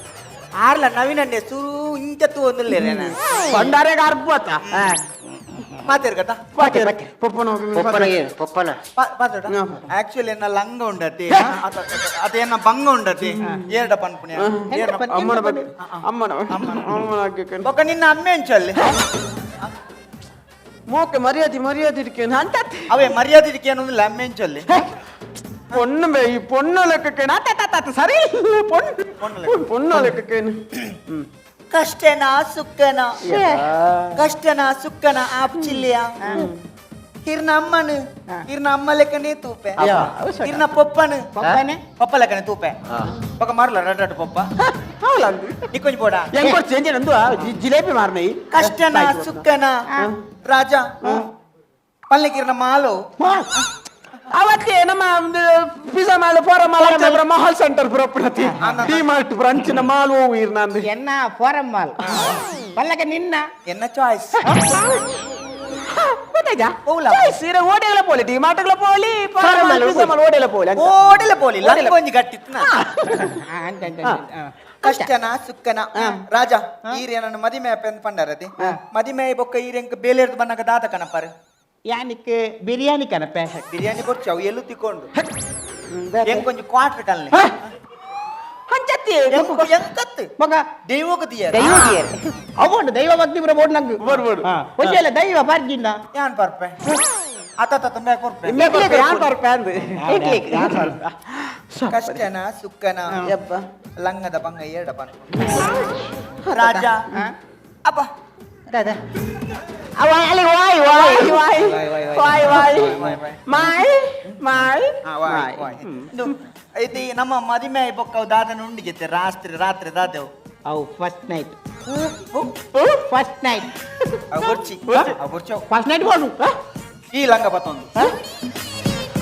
ಆರ್ಲ ನವೀನಣ್ಣೆ ಸುರು ಇಂಚ ತೂ ಒಂದುಲ್ಲೇನೆ. ಬಂಡಾರೆಗೆ ಅರ್ಬೋತ ಮಾತೇರ್ಗತ್ತ. ಪೊಪ್ಪನ ಪೊಪ್ಪನ ಪೊಪ್ಪನ. ಆಕ್ಚುಲಿ ಎನ್ನ ಲಂಗ ಉಂಡತಿ ಅತ ಎನ್ನ ಬಂಗ ಉಂಡತಿ ಏರ್ಡ ಪನ್ಪುಣಿ. ಅಮ್ಮನ ಬಗ್ಗೆ ಅಮ್ಮನ ಅಮ್ಮನ ಹಾಕಿ ಬೊಕ್ಕ ನಿನ್ನ ಅಮ್ಮೆ ಅಂಚಲ್ಲಿ. ಮೋಕೆ ಮರ್ಯಾದೆ ಮರ್ಯಾದೆ ಇರ್ಕೇನು ಅಂತ. ಅವೇ ಮರ್ಯಾದೆ ಇರ್ಕೇನು ಅಮ್ಮೆ ಅಂಚಲ್ಲಿ. பொண்ணு பொண்ணு லெக்கேನು ಅತ್ತ ಸರಿ பொண்ணು பொண்ணு லெக்கேನು. ಕಷ್ಟನಾ ಸುಕ್ಕನ ಕಷ್ಟನಾ ಸುಕ್ಕನ ಆಪ್ಚಿಲ್ಲಿಯ ಇರ್ನ ಅಮ್ಮನು ಇರ್ನ ಅಮ್ಮ ಲೆಕ್ಕನೇ ತೂಪೆ ಇರ್ನ ಪೊಪ್ಪನು ಪಪ್ಪ ಲೆಕ್ಕನೆ ತೂಪೆ ಪಕ್ಕ ಮಾರ್ಲ ರಡ್ಡ ಪೊಪ್ಪ ನಿಕ್ಕೊಂಜಿ ಬೋಡ ಹೆಂಗ್ ಕೊಡ್ಸಿ ಎಂಜೆ ನಂದು ಜಿಲೇಬಿ ಮಾರ್ನೈ. ಕಷ್ಟನಾ ಸುಕ್ಕನ ರಾಜ ಪಲ್ಲೆಕಿರ್ನ ಮಾಲು ಅವತ್ತೇ ನಮ್ಮ ಪಿಜ್ಜಾ ಮಾಲ್ ಫೋರಂ ಮಾಲ್ ಮಹಲ್ ಸೆಂಟರ್ ಪುರಪ್ಪಣತಿ ಡಿ ಮಾರ್ಟ್ ಬ್ರಾಂಚಿನ ಮಾಲ್ ಹೋವು ಇರ್ನಾಂದು. ಎನ್ನ ಫೋರಂ ಮಾಲ್ ಪಲ್ಲಕ ನಿನ್ನ ಎನ್ನ ಚಾಯ್ಸ್. ಗೊತ್ತಾಯ್ತಾ? ಹೋಗ್ಲಾ? ಸೀರೆ ಓಡೆಗಳ ಪೋಲಿ ಡಿ ಮಾರ್ಟ್ಗಳ ಪೋಲಿ ಫೋರಂ ಮಾಲ್ ಪಿಜ್ಜಾ ಮಾಲ್ ಓಡೆಲ ಪೋಲಿ ಓಡಲ ಪೋಲಿ ಲಂಗೊಂಜಿ ಗಟ್ಟಿತ್ನ. ಅಂತ ಅಂತ ಕಷ್ಟನ ಸುಕ್ಕನ ರಾಜ ಈರೆ ನನ್ನ ಮದಿಮೆ ಅಪ್ಪ ಪಂಡರತಿ ಮದಿಮೆ ಬೊಕ್ಕ ಈರೆಂಕ್ ಬೇಲೇರ್ದು ಬನ್ನಗ ದಾದ ಕಣಪಾರು. ಯಾನಿಕ್ ಬಿರಿಯಾನಿ ಕನಪೆ. ಬಿರಿಯಾನಿ ಕೊಡ್ಚು ಅವು ಎಲ್ಲೂ ತಿಕ್ಕೊಂಡು ಹೆಂಗ್ ಕೊಂಚ ಕ್ವಾರ್ಟರ್ ಕಲ್ನೆ ಹಂಚತ್ತಿ ಎಂಕತ್ತು ಮಗ ದೈವಕ್ಕೆ తీಯರ್ ದೈವ ದಿಯರ್. ಅವನು ದೈವ ಭಕ್ತಿ ಪುರ ಬೋರ್ಡ್ ನಂಗೆ ಬರ್ಬೋಡು. ಒಂಜೆಲ್ಲ ದೈವ ಬರ್ಜಿಂದ ಯಾನ್ ಪರ್ಪೆ ಅತ್ತ ತುಂಬ ಕೊರ್ಪೆ. ಯಾನ್ ಬರ್ಪೆ ಅಂದು. ಕಷ್ಟನ ಸುಕ್ಕನ ಯಪ್ಪ ಲಂಗದ ಬಂಗ ಏಡ ಪನ್ಪ ರಾಜ ಅಪ್ಪ ದಾದಾ ಅವ ಅಲ್ಲಿ ವಾಯ್ ವಾಯ್ ವಾಯ್ ವಾಯ್ ವಾಯ್ ಮಾಯ್ ಮಾಯ್. ವಾಯ್ ವಾಯ್ ಇದು ನಮ್ಮ ಮದಿಮೆ ಬೊಕ್ಕ ದಾದನ ಉಂಡಿಗೆತ್ತೆ ರಾತ್ರಿ ರಾತ್ರಿ ದಾದೆವು. ಅವು ಫಸ್ಟ್ ನೈಟ್ ಫಸ್ಟ್ ನೈಟ್. ಅವು ಬೊರ್ಚಿ ಅವು ಬೊರ್ಚಿ ಫಸ್ಟ್ ನೈಟ್ ಬೋಡು. ಈ ಲಂಗ ಬತ್ತೊಂದು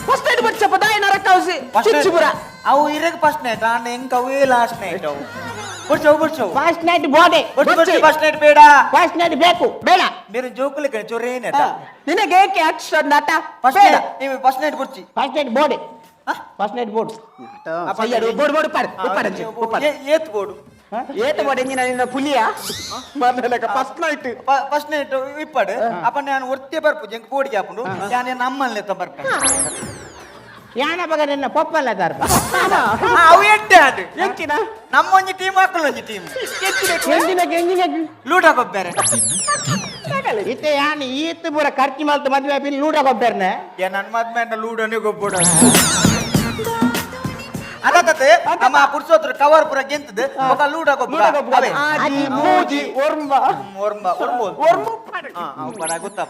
ಫಸ್ಟ್ ನೈಟ್ ಬಚ್ಚಪ್ಪ ದಾಯ ನರಕೌಸಿ ಚಿಚ್ಚಿಪುರ. ಅವು ಇರಗ್ ಫಸ್ಟ್ ನೈಟ್ ಆಂಡ ಎಂಕ್ ಅವೇ ಲಾಸ್ಟ್ ನೈಟ್ ಅವು ಬೊರ್ಚಿ ಅವು ಬೊರ್ಚಿ ಅವು ಫಸ್ಟ್ ನೈಟ್ ಬೋಡೆ. ಬೊರ್ಚಿ ಬೊರ್ಚಿ ಫಸ್ಟ್ ನೈಟ್ ಬೇಡ. ಫಸ್ಟ್ ನೈಟ್ ಬೇಕು ಬೇಡ. ಬೇರೆ ಜೋಕುಲಿ ಕಣೆ ಚೊರೇನೆ ನಿನಗೆ ಏಕೆ ಅಕ್ಷರ ನಾಟ ಫಸ್ಟ್ ಬೇಡ. ನೈಟ್ ನೀವು first night ಬೊರ್ಚಿ. First night ಬೋಡೆ first night ಬೋಡು. ಸಯ್ಯಡು ಬೋಡು ಬೋಡು ಪಾಡು ಉಪ್ಪಾಡು ಉಪ್ಪಾಡು. ಏತ್ ಬೋಡು. ಏತ ಬೋಡೆ ನೀನ ನಿನ್ನ ಪುಲಿಯ ಮರ್ನಲಕ ಫಸ್ಟ್ ನೈಟ್. ಫಸ್ಟ್ ನೈಟ್ ಇಪ್ಪಡು ಅಪ್ಪ ನಾನು ಒರ್ತೆ ಬರ್ಪು ಜಂಕ್ ಬೋಡಿಗೆ ಹಾಪುಂಡು ಯಾನೆ ನಮ್ಮಲ್ಲೇ ಬರ್ಪೆ. ಯಾನ ಬಗ ನಿನ್ನ ಪೊಪ್ಪಲ್ಲ ದರ್ಬ. ಅವು ಎಡ್ಡೆ ಅದು ಎಂಚಿನ ನಮ್ಮ ಒಂಜಿ ಟೀಮ್ ಮಕ್ಕಳು ಒಂಜಿ ಟೀಮ್. ಎಂಜಿನಕ್ಕೆ ಎಂಜಿನಕ್ಕೆ ಲೂಡೋ ಕೊಬ್ಬೇರೆ. ಇತ್ತೆ ಯಾನ್ ಈತ್ ಪೂರ ಖರ್ಚು ಮಲ್ತು ಮದುವೆ ಆಪಿನ ಲೂಡೋ ಕೊಬ್ಬೆರ್ನೆ. ಏ ನನ್ನ ಮದ್ವೆ ಲೂಡೋನೇ ಗೊಬ್ಬಡ ಅದತ್ತೆ ನಮ್ಮ ಪುರ್ಸೋತ್ರ ಕವರ್ ಪೂರ ಗೆಂತದ ఒక ಲೂಡೋ ಗೊಬ್ಬ. ಅವೇ. ಆಜಿ ಮೂಜಿ ಒರ್ಂಬ ಒರ್ಂಬ ಒರ್ಂಬ ಒರ್ಂಬ ಉಪ್ಪಡ ಗೊತ್ತಾಪ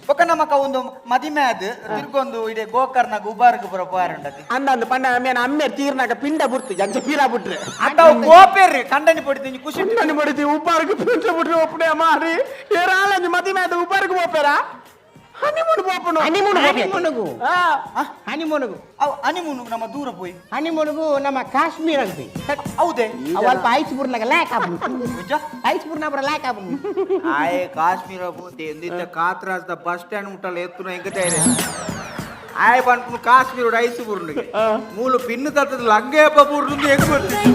ಬೊಕ್ಕ ನಮಕ ಒಂದು ಮದಿಮೆ ಅದು ತಿರ್ಗೊಂದು ಇಡೆ ಗೋಕರ್ಣ ಗುಬಾರ್ಗ್ ಪೂರ ಪೋಯಾರುಂಡತಿ. ಅಂದ ಅಂದ ಪಂಡ ಅಮ್ಮೇನ ಅಮ್ಮೆ ತೀರ್ನಾಗ ಪಿಂಡ ಬುಡ್ತು ಜಂಚ ಪೀರಾ ಬಿಟ್ರೆ. ಅತ್ತ ಗೋಪೇರ್ರಿ ಕಂಡನಿ ಪೊಡಿತೀನಿ ಖುಷಿ. ಪಿಂಡನಿ ಬಡಿತಿ ಉಪ್ಪಾರ್ಗ್ ಪಿಂಡ ಬಿಟ್ರೆ ಒಪ್ಪಡೆ ಮಾರಿ ಏರಾಲಂಜಿ ಮದಿಮೆ ಅದು ಉಪ್ಪಾರ್ಗ್ ಪೋಪೇರಾ ಹನಿಮೂನ್ ಪೋಪುನು. ಹನಿಮೂನ್ ಹನಿಮೂನುಗು ಹನಿಮೂನುಗು ಅವು ಹನಿಮೂನ್ ನಮ್ಮ ದೂರ ಪೋಯಿ. ಹನಿಮೂನುಗು ನಮ್ಮ ಕಾಶ್ಮೀರ ಅಂತಿ. ಹೌದೇ? ಅವು ಅಲ್ಪ ಐಸ್ ಬುರ್ನಾಗ ಲ್ಯಾಕ್ ಆಪುಂಡು. ನಿಜ? ಐಸ್ ಬುರ್ನ ಪುರ ಲ್ಯಾಕ್ ಆಪುಂಡು. ಆಯೆ ಕಾಶ್ಮೀರ ಪೋತೆ ಎಂದಿತ್ತ ಕಾತ್ರಾಸ್ದ ಬಸ್ ಸ್ಟ್ಯಾಂಡ್ ಮುಟ್ಟಲ್ಲ ಎತ್ತುನ ಎಂಕತೆ ಆಯ್ ಪನ್ಪುನು ಕಾಶ್ಮೀರ ಐಸ್ ಬುರ್ನುಗೆ ಮೂಲು ಪಿನ್ನು ತತ್ತದ ಲಂಗೆ ಹಬ್ಬ ಬುರ್ನುಂದು ಹೆಂಗ್ ಬರ್ತಿತ್ತು.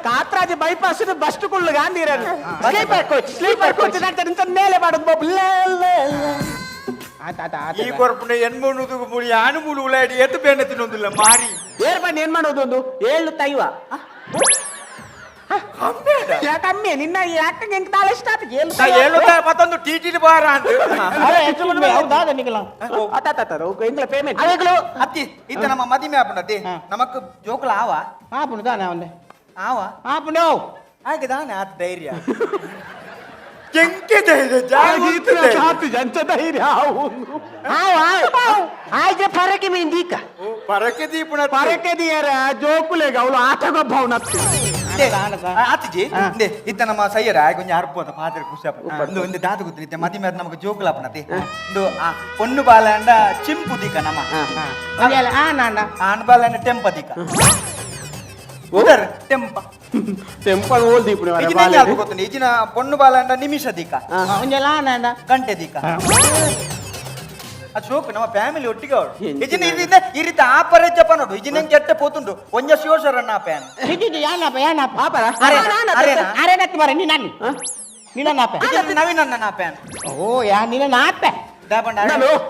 Katraj bypass bus ಕುಳ್ಳು Gandhi sleeper coach. Sleeper coach ಇಂಚ ಮೇಲೆ ಪಾಡೋದು ಬೋಪು ಲೇ ಲೇ ಲೇ. ಆತ ಆತ ಆತ ಈ ಕೊರಪುನ ಎನ್ಮೂನುದು ಮುಳಿ ಆನು ಮೂಲು ಉಳಾಡಿ ಏತು ಬೇನೆ ತಿನ್ನೊಂದಿಲ್ಲ ಮಾರಿ. ಏರ್ ಬನ್ನಿ, ಏನ್ ಮಾಡೋದು? ಒಂದು ಏಳು ತೈವ ಕಮ್ಮಿ ನಿನ್ನ ಯಾಕೆ ಎಂಕ್ ತಾಳ ಇಷ್ಟ ಆತ ಏಳು. ನಾ ಏಳು ಮತ್ತೊಂದು ಟಿ ಟಿ ಬಾರ ಅಂತ. ಅರೆ, ಹೆಚ್ಚು ಕಡಿಮೆ ಹೌದಾ ನಿಗಲ? ಆತ ಆತ ಎಂಗ್ಲ ಪೇಮೆಂಟ್? ಅವೆಗಳು. ಅತ್ತಿ, ಇತ್ತ ನಮ್ಮ ಮದಿಮೆ ಆಪುಂಡತಿ, ನಮಕ್ ಜೋಕುಲ ಆವ? ಆಪುಂಡು ತಾನೆ ಅವಂದೆ. ಆವ. ಆಪುಂಡು. ಹಾಗೆ ದಾನೆ ಆತ ಧೈರ್ಯ ಕೆಂಕೆ ಧೈರ್ಯ ಜಾಗ. ಎಂತ ಧೈರ್ಯ ಅವನು. ಆವ್ ಆವ್ ಆಯ್ಕೆ ಫರಕೆ ಮೀನ್ ದೀಕ. ಪರಕೆ ದೀಪುಣ. ಪರಕೆ ದಿಯರ ಜೋಕುಲೆಗ ಅವಳು ಆಟಗೊಬ್ಬ ಅವನತ್ತು. ಆತಿಜಿ, ಇತ್ತ ನಮ್ಮ ಸಯ್ಯರ ಆಯ್ ಕೊಂಚ ಅರ್ಪೋದ ಪಾತ್ರೆ ಖುಷಿ ಆಪ. ಒಂದು ಒಂದು ದಾತು ಗೊತ್ತಿಲ್ಲ, ಇತ್ತೆ ಮದಿಮೆ ಆದ್ ನಮಕ್ ಜೋಕುಲ ಆಪುಂಡತಿ. ಒಂದು ಆ ಪೊಣ್ಣು ಬಾಲ ಅಂಡ ಚಿಂಪು ದೀಕ ನಮ್ಮ. ಒಂಜಿ ಆ ನಾಂಡ. ಆಣ್ ಬಾಲ ಅಂಡ ಟೆಂಪ ದೀಕ. ಉದರ್ ಟೆಂಪ. ಟೆಂಪಲ್ ಓಲ್ ದೀಪುನ. ಇಜಿನ ಎಂಜ ಅಲ್ಪ ಗೊತ್ತುಂಡು, ಇಜಿನ ಪೊಣ್ಣು ಬಾಲ ಅಂಡ ನಿಮಿಷ ದೀಕ. ಒಂಜಿ ಆ ನಾಂಡ. ಗಂಟೆ ದೀಕ. ಅಶೋಕ್ ನಮ್ಮ ಫ್ಯಾಮಿಲಿ ಒಟ್ಟಿಗೆ ಅವಳು. ಇಜಿನ ಇರಿದ ಇರಿತ ಆಪರೆ ಜಪ ನೋಡು, ಇಜಿನ ಕೆಟ್ಟ ಪೋತುಂಡು ಒಂಜ ಶಿವಶರಣ್ಣ ಪ್ಯಾನ್. ಇಜ್ಜಿ, ಯಾನಪ್ಪ ಯಾನಪ್ಪ? ಆಪರ. ಅರೆ ಅರೆ. ಅರೆ ನತ್ತು ಮರೆ, ನೀನು ನೀನು ಆಪೆ. ಇಜಿನ ನವೀನಣ್ಣ ನಾ ಪ್ಯಾನ್. ಓ ಯಾ ನೀನ ಆಪೆ. ದಾಪಂಡ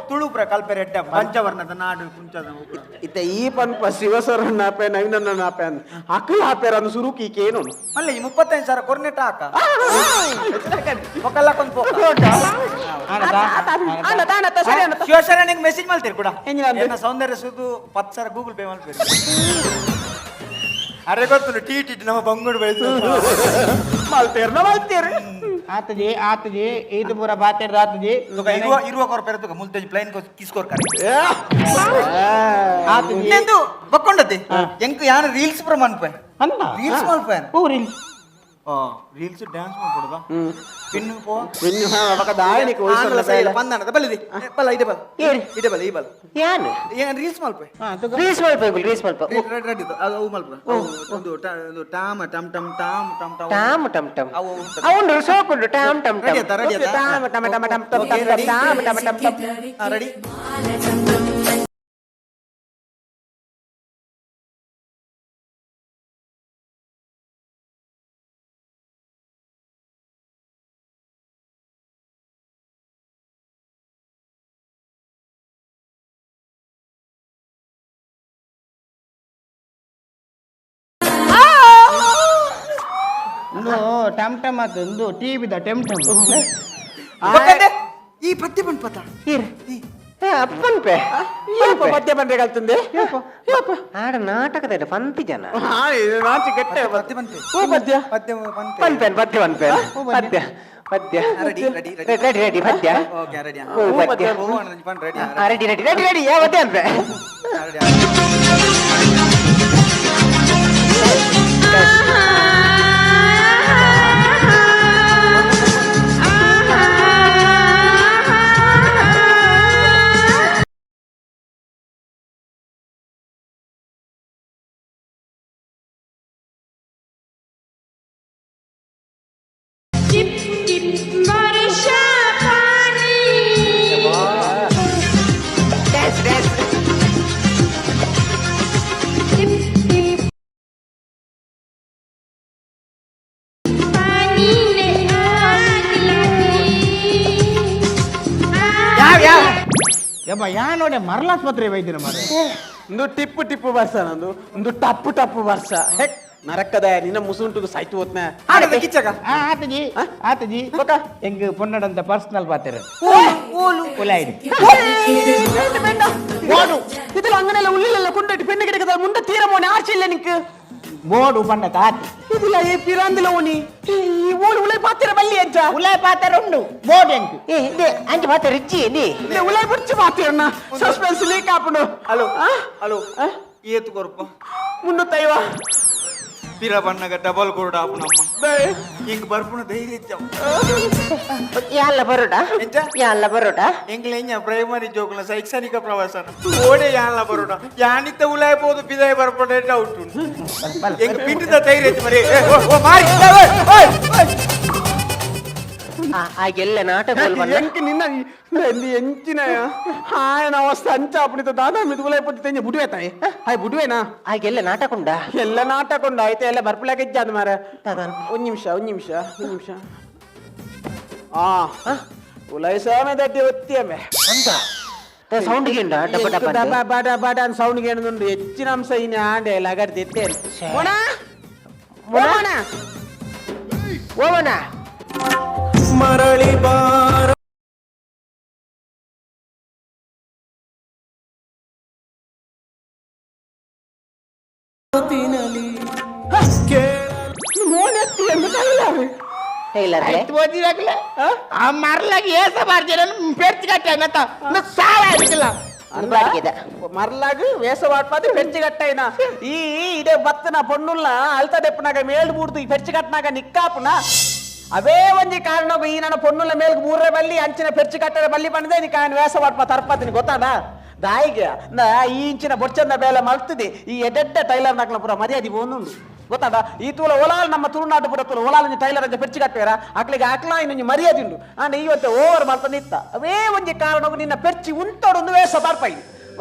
ತುಳು ಪ್ರ ಕಲ್ಪೆರೆ ಎಡ್ಡ ಪಂಚವರ್ಣದ ನಾಡು ಕುಂಚದ. ಇತ್ತ ಈ ಪನ್ಪ ಶಿವಸರಣ್ಣ ಆಪೆ ನವೀನಣ್ಣ ಆಪೆ ಅಂದ್ ಅಕ್ಕಲ ಆಪೆರ ಅನ್ನು ಸುರುಕಿ ಈಕೇನು. ಅಲ್ಲ, ಈ 35,000 ಕೊರ್ನೆಟ ಹಾಕ ಒಕ್ಕಲ್ಲ ಕೊಂದು. ಶಿವಶರಣಿಗೆ ಮೆಸೇಜ್ ಮಾಡ್ತೀರಿ ಕೂಡ. ಎಂಜಿನ ಅಂದೆ? ಎನ್ನ ಸೌಂದರ್ಯ ಸುದು 10,000 ಗೂಗಲ್ ಪೇ ಮಾಡ್ತೀರಿ. ಅರೆ ಗೊತ್ತು, ಟೀ ಟಿ ನಮ್ಮ ಬಂಗುಡು ಬಯಸು. ಮಲ್ತೇರ್ನ ಮಲ್ತೇರು. ಆತಜಿ ಆತಜಿ, ಇದು ಪೂರ ಬಾತೆರ್ದ ಆತಜಿ. ಇರುವ ಇರುವ ಕೊರ ಪೆರತುಕ ಮುಲ್ತೇಜ್ ಪ್ಲೇನ್ ಕಿಸ್ಕೋರ್ ಕರೆ. ಆತಜಿ. ಇನ್ನೆಂದು ಬಕ್ಕೊಂಡತೆ ಎಂಕ್ ಯಾನ ರೀಲ್ಸ್ ಪ್ರ ಮನ್ಪೆ. ಅಲ್ಲ. ರೀಲ್ಸ್ ಮಲ್ಪೆ. ಓ reel. Reels dance ಮಾಡ್ಕೊಡುದ pin ಪೋ. ಇನ್ನು ಅವಕ ದಾಯನಿಕ. ಆಂಗ್ಲ ಸೈಡ್ ಪಂದನದ ಬಲ್ಲಿದಿ ಬಲ್ಲ ಇದೆ ಬಲ್ಲ ಇದೆ ಬಲ್ಲ ಈ ಬಲ್ಲ. ಯಾನ್? ಏನ್ ರೀಲ್ಸ್ ಮಲ್ಪೆ. ರೀಸ್ ಮಲ್ಪ, ರೀಸ್ ಮಲ್ಪ. ರೆಡಿ ರೆಡಿ, ಅದು ಅವು ಮಲ್ಪ ಒಂದು ಒಂದು ಟಾಮ ಟಮ್ ಟಮ್ Tom ಟಮ್ ಟಮ್. Tom ಟಮ್ ಟಮ್. ಅವು ಉಂಟು. ಅವನು ಸೋಕುಂಡು Tom ಟಮ್ ready ಟಮ್. ಆಯ್ತಾ? ರೆಡಿ ಆಯ್ತಾ? ಟಾಮ ಟಮ ಟಮ ಟಮ್ ಟಮ್ ಟಮ್ ಟಮ್ ಟಾಮ ಟಮ ಟಮ್ ಟಮ್. ರೆಡಿ. ಒಂದು ಟಮ್ ಟಮ್ ಆತು, ಒಂದು ಟಿವಿದ ಟೆಮ್ ಟಮ್. ಈ ಪತ್ತಿ ಪನ್ಪತ. ಅಪ್ಪನ್ಪೆ. ಏಪ ಪದ್ಯ ಬಂದ್ರೆ ಕಲ್ತಂದೆ. ಆಡ ನಾಟಕದ ಪಂತಿ ಜನ. ನಾಚಿ ಗಟ್ಟೆ. ಪತ್ತಿ ಪನ್ಪೆ. ಓ ಪದ್ಯ. ಪದ್ಯ ಪನ್ಪೆ. ಪನ್ಪೆನ್ ಪದ್ಯ ಪನ್ಪೆನ್ ಪದ್ಯ ಪದ್ಯ. Ready ready. Ready ready ಪದ್ಯ. Okay ready. ಓ ಪದ್ಯ. Ready. Ready ready ready ready ಯಾವ ಪದ್ಯ ಅನ್ಪೆ. ರೆಡಿ. टिप टिप वर्षा पानी. Dance dance. टिप टिप पानी ने आग लगी. ಯಾವ ಯಾವ? ಯಪ್ಪ, ಯಾ ನೋಡಿ ಮರಳಾಸ್ಪತ್ರೆ ವೈದ್ಯನ ಮಾರ್ರೆ. ಒಂದು ಟಿಪ್ಪು ಟಿಪ್ಪು ವರ್ಷ ನಂದು ಒಂದು ಟಪ್ಪು ಟಪ್ಪು ವರ್ಷ ಹೆಕ್ ನರಕದ ನಿನ್ನ ಮುಸುಂಟು ಸಾಯ್ತು ಹೋತ್ನ. ಆಡದ ಕಿಚ್ಚಕ. ಆ ಆತಜಿ ಆತಜಿ, ಎಂಗ್ ಪೊನ್ನಡಂತ ಪರ್ಸನಲ್ ಪಾತೆರ ಉಲಾಯಿಡಿ. ഇതിൽ അങ്ങനെയല്ല ഉള്ളിലല്ല കൊണ്ടിട്ട് പെണ്ണ് കിടക്കുന്നത് മുണ്ട തീരെ മോനെ ആർച്ചില്ല നിനക്ക്. ಬೋರ್ಡು ಪಂಡ ತಾತಿ. ഇതില്ല ഈ പിരാന്തില ഓനി ഈ ഓൾ ഉളை പാത്തിര വല്ലി അഞ്ചാ. ಉಲಾಯ್ ಪಾತೆರ ಉಂಡು ಬೋರ್ಡ್ ಎಂಕ್. ಏ ಇದೆ ಅಂಚೆ ಮಾತ್ರ ರಿಚ್ಚಿ ನೀ. ಉಳೈ പിടിച്ച് പാത്തിരണ്ണ സസ്പെൻസ് ലീക്ക് ആപ്പണു. ಹಲೋ ಹಲೋ, ಏತು ಕೊರಪ? ಮುನ್ನೂತ್ತೈವ. ಪಿರ ಬಣ್ಣಗ ಡಬಲ್ ಕೊರಡ ಆಪುನಮ್ಮ. ಹಿಂಗ್ ಬರ್ಪುನ ಧೈರ್ಯ ಇಚ್ಚ. ಯಾಲ್ಲ ಬರೋಟ? ಎಂಚ? ಯಾಲ್ಲ ಬರೋಟ? ಎಂಗ್ಲ ಎಂಜ ಪ್ರೈಮರಿ ಜೋಕುಲ ಶೈಕ್ಷಣಿಕ ಪ್ರವಾಸನ ಓಡೆ ಯಾನ್ಲ ಬರೋಡ ಯಾನಿತ್ತ ಉಲಾಯ್ ಪೋದು ಬಿದಾಯ ಬರ್ಪಡೆ ಡೌಟ್ ಉಂಟು. ಎಂಗ್ ಪಿಂಡದ ಧೈರ್ಯ ಇತ್ತು ಮರಿ. ಏ, ಓ, ಓ, ಮಾರಿ. ಏ, ಓಯ್, ಓಯ್, ಓಯ್. ಆ ಎಲ್ಲ ನಾಟಕ ಎಂಕ್ ನಿನ್ನ ಎಂಚಿನ ಆಯನ ಅವಸ್ಥೆ ಅಂಚ ಅಪ್ಪಣಿತ ದಾದಾ ಮಿದುಗುಲೈ ಪೊಟ್ಟಿ ತೆಂಜೆ ಬುಡುವೆ ತಾಯಿ. ಹಾಯ್ ಬುಡುವೆನಾ? ಆಗೆಲ್ಲ ನಾಟಕ ಉಂಡಾ? ಎಲ್ಲ ನಾಟಕ ಉಂಡು ಆಯ್ತು, ಎಲ್ಲ ಬರ್ಪುಲಾಕ ಇಜ್ಜಾದ ಮಾರ. ಒಂದ್ ನಿಮಿಷ, ಒಂದ್ ನಿಮಿಷ, ಒಂದ್ ನಿಮಿಷ. ಆ ಉಲೈ ಸಾಮೆ ದಡ್ಡಿ ಒತ್ತಿಯಮ್ಮೆ ಅಂತ ಸೌಂಡ್ ಗಿಂಡ ಡಬ್ಬ ಡಬ್ಬ ಡಬ್ಬ ಬಡ ಬಡ ಅಂತ ಸೌಂಡ್ ಗೇಣದುಂಡು. ಹೆಚ್ಚಿನ ಅಂಶ ಇನ್ನು ಆಂಡೆ ಲಗಡ್ದು ಎತ್ತೇನು. ಮೋಣ, ಮೋಣ, ಓವನ ಮರಳಿ ಬಾರ ಮೋಣ ಎತ್ತಿ ಎಂದು ಟೈಲರ್ ಟೈಲರ್ ಆ ಮರ್ಲಾಗಿ ಏಸ ಬಾರ್ಜೆ ಪೆರ್ಚಿ ಕಟ್ಟ ಸಾಲ ಆಗಿಲ್ಲ. ಬಾಡಿಗೆದ. ಮರ್ಲಾಗ ವೇಷ ವಾಟ್ಪಾದ ಪೆರ್ಚಿ ಕಟ್ಟೈನ. ಈ ಇದೇ ಬತ್ತನ ಪೊಣ್ಣುಲ್ಲ ಅಲ್ತ ದೆಪ್ಪನಾಗ ಮೇಲ್ ಬೂಡ್ದು ಈ ಪೆರ್ಚಿ ಕಟ್ಟನಾಗ ನಿಕ್ಕಾಪುನ. ಅವೇ ಒಂಜಿ ಕಾರಣ ಈ ನನ್ನ ಪೊಣ್ಣುಲ್ಲ ಮೇಲ್ಗ್ ಮೂರೇ ಬಲ್ಲಿ ಅಂಚಿನ ಪೆರ್ಚಿ ಕಟ್ಟರೆ ಬಲ್ಲಿ ಬಂದೆ ನೀ ಕಾಯನ್ ವೇಷ ವಾಟ್ಪ ತರ್ಪತಿನಿ ಗೊತ್ತಾಡ ದಾಯಿಗೆ. ನಾ ಈ ಇಂಚಿನ ಬೊಚ್ಚಂದ ಬೇಲೆ ಮಲ್ತದೆ. ಈ ಎಡೆಡ್ಡ ಟೈಲರ್ ನಕ್ಲ ಪೂರ ಮರ್ಯಾದೆ ಒಂದುಂಡು ಗೊತ್ತಾಡ. ಈ ತೂಲ ಒಲಾಲ್ ನಮ್ಮ ತುಳುನಾಡು ಪೂರ ತೂಲ ಒಲಾಲ್ ಟೈಲರ್ ಅಂಚ ಪೆರ್ಚಿ ಕಟ್ಟುವೇರ ಅಕ್ಲಿಗೆ ಅಕ್ಲ ಇನ್ನೊಂಜಿ ಮರ್ಯಾದೆ ಉಂಡು. ಆಂಡ ಇವತ್ತೆ ಓವರ್ ಮಲ್ತಂದು ಇತ್ತ. ಅವೇ ಒಂಜಿ ಕಾರಣವು ನಿನ್ನ ಪೆರ್ಚಿ ಉಂಟೋಡೊಂದು ವೇಷ ಬರ್ಪಾಯಿ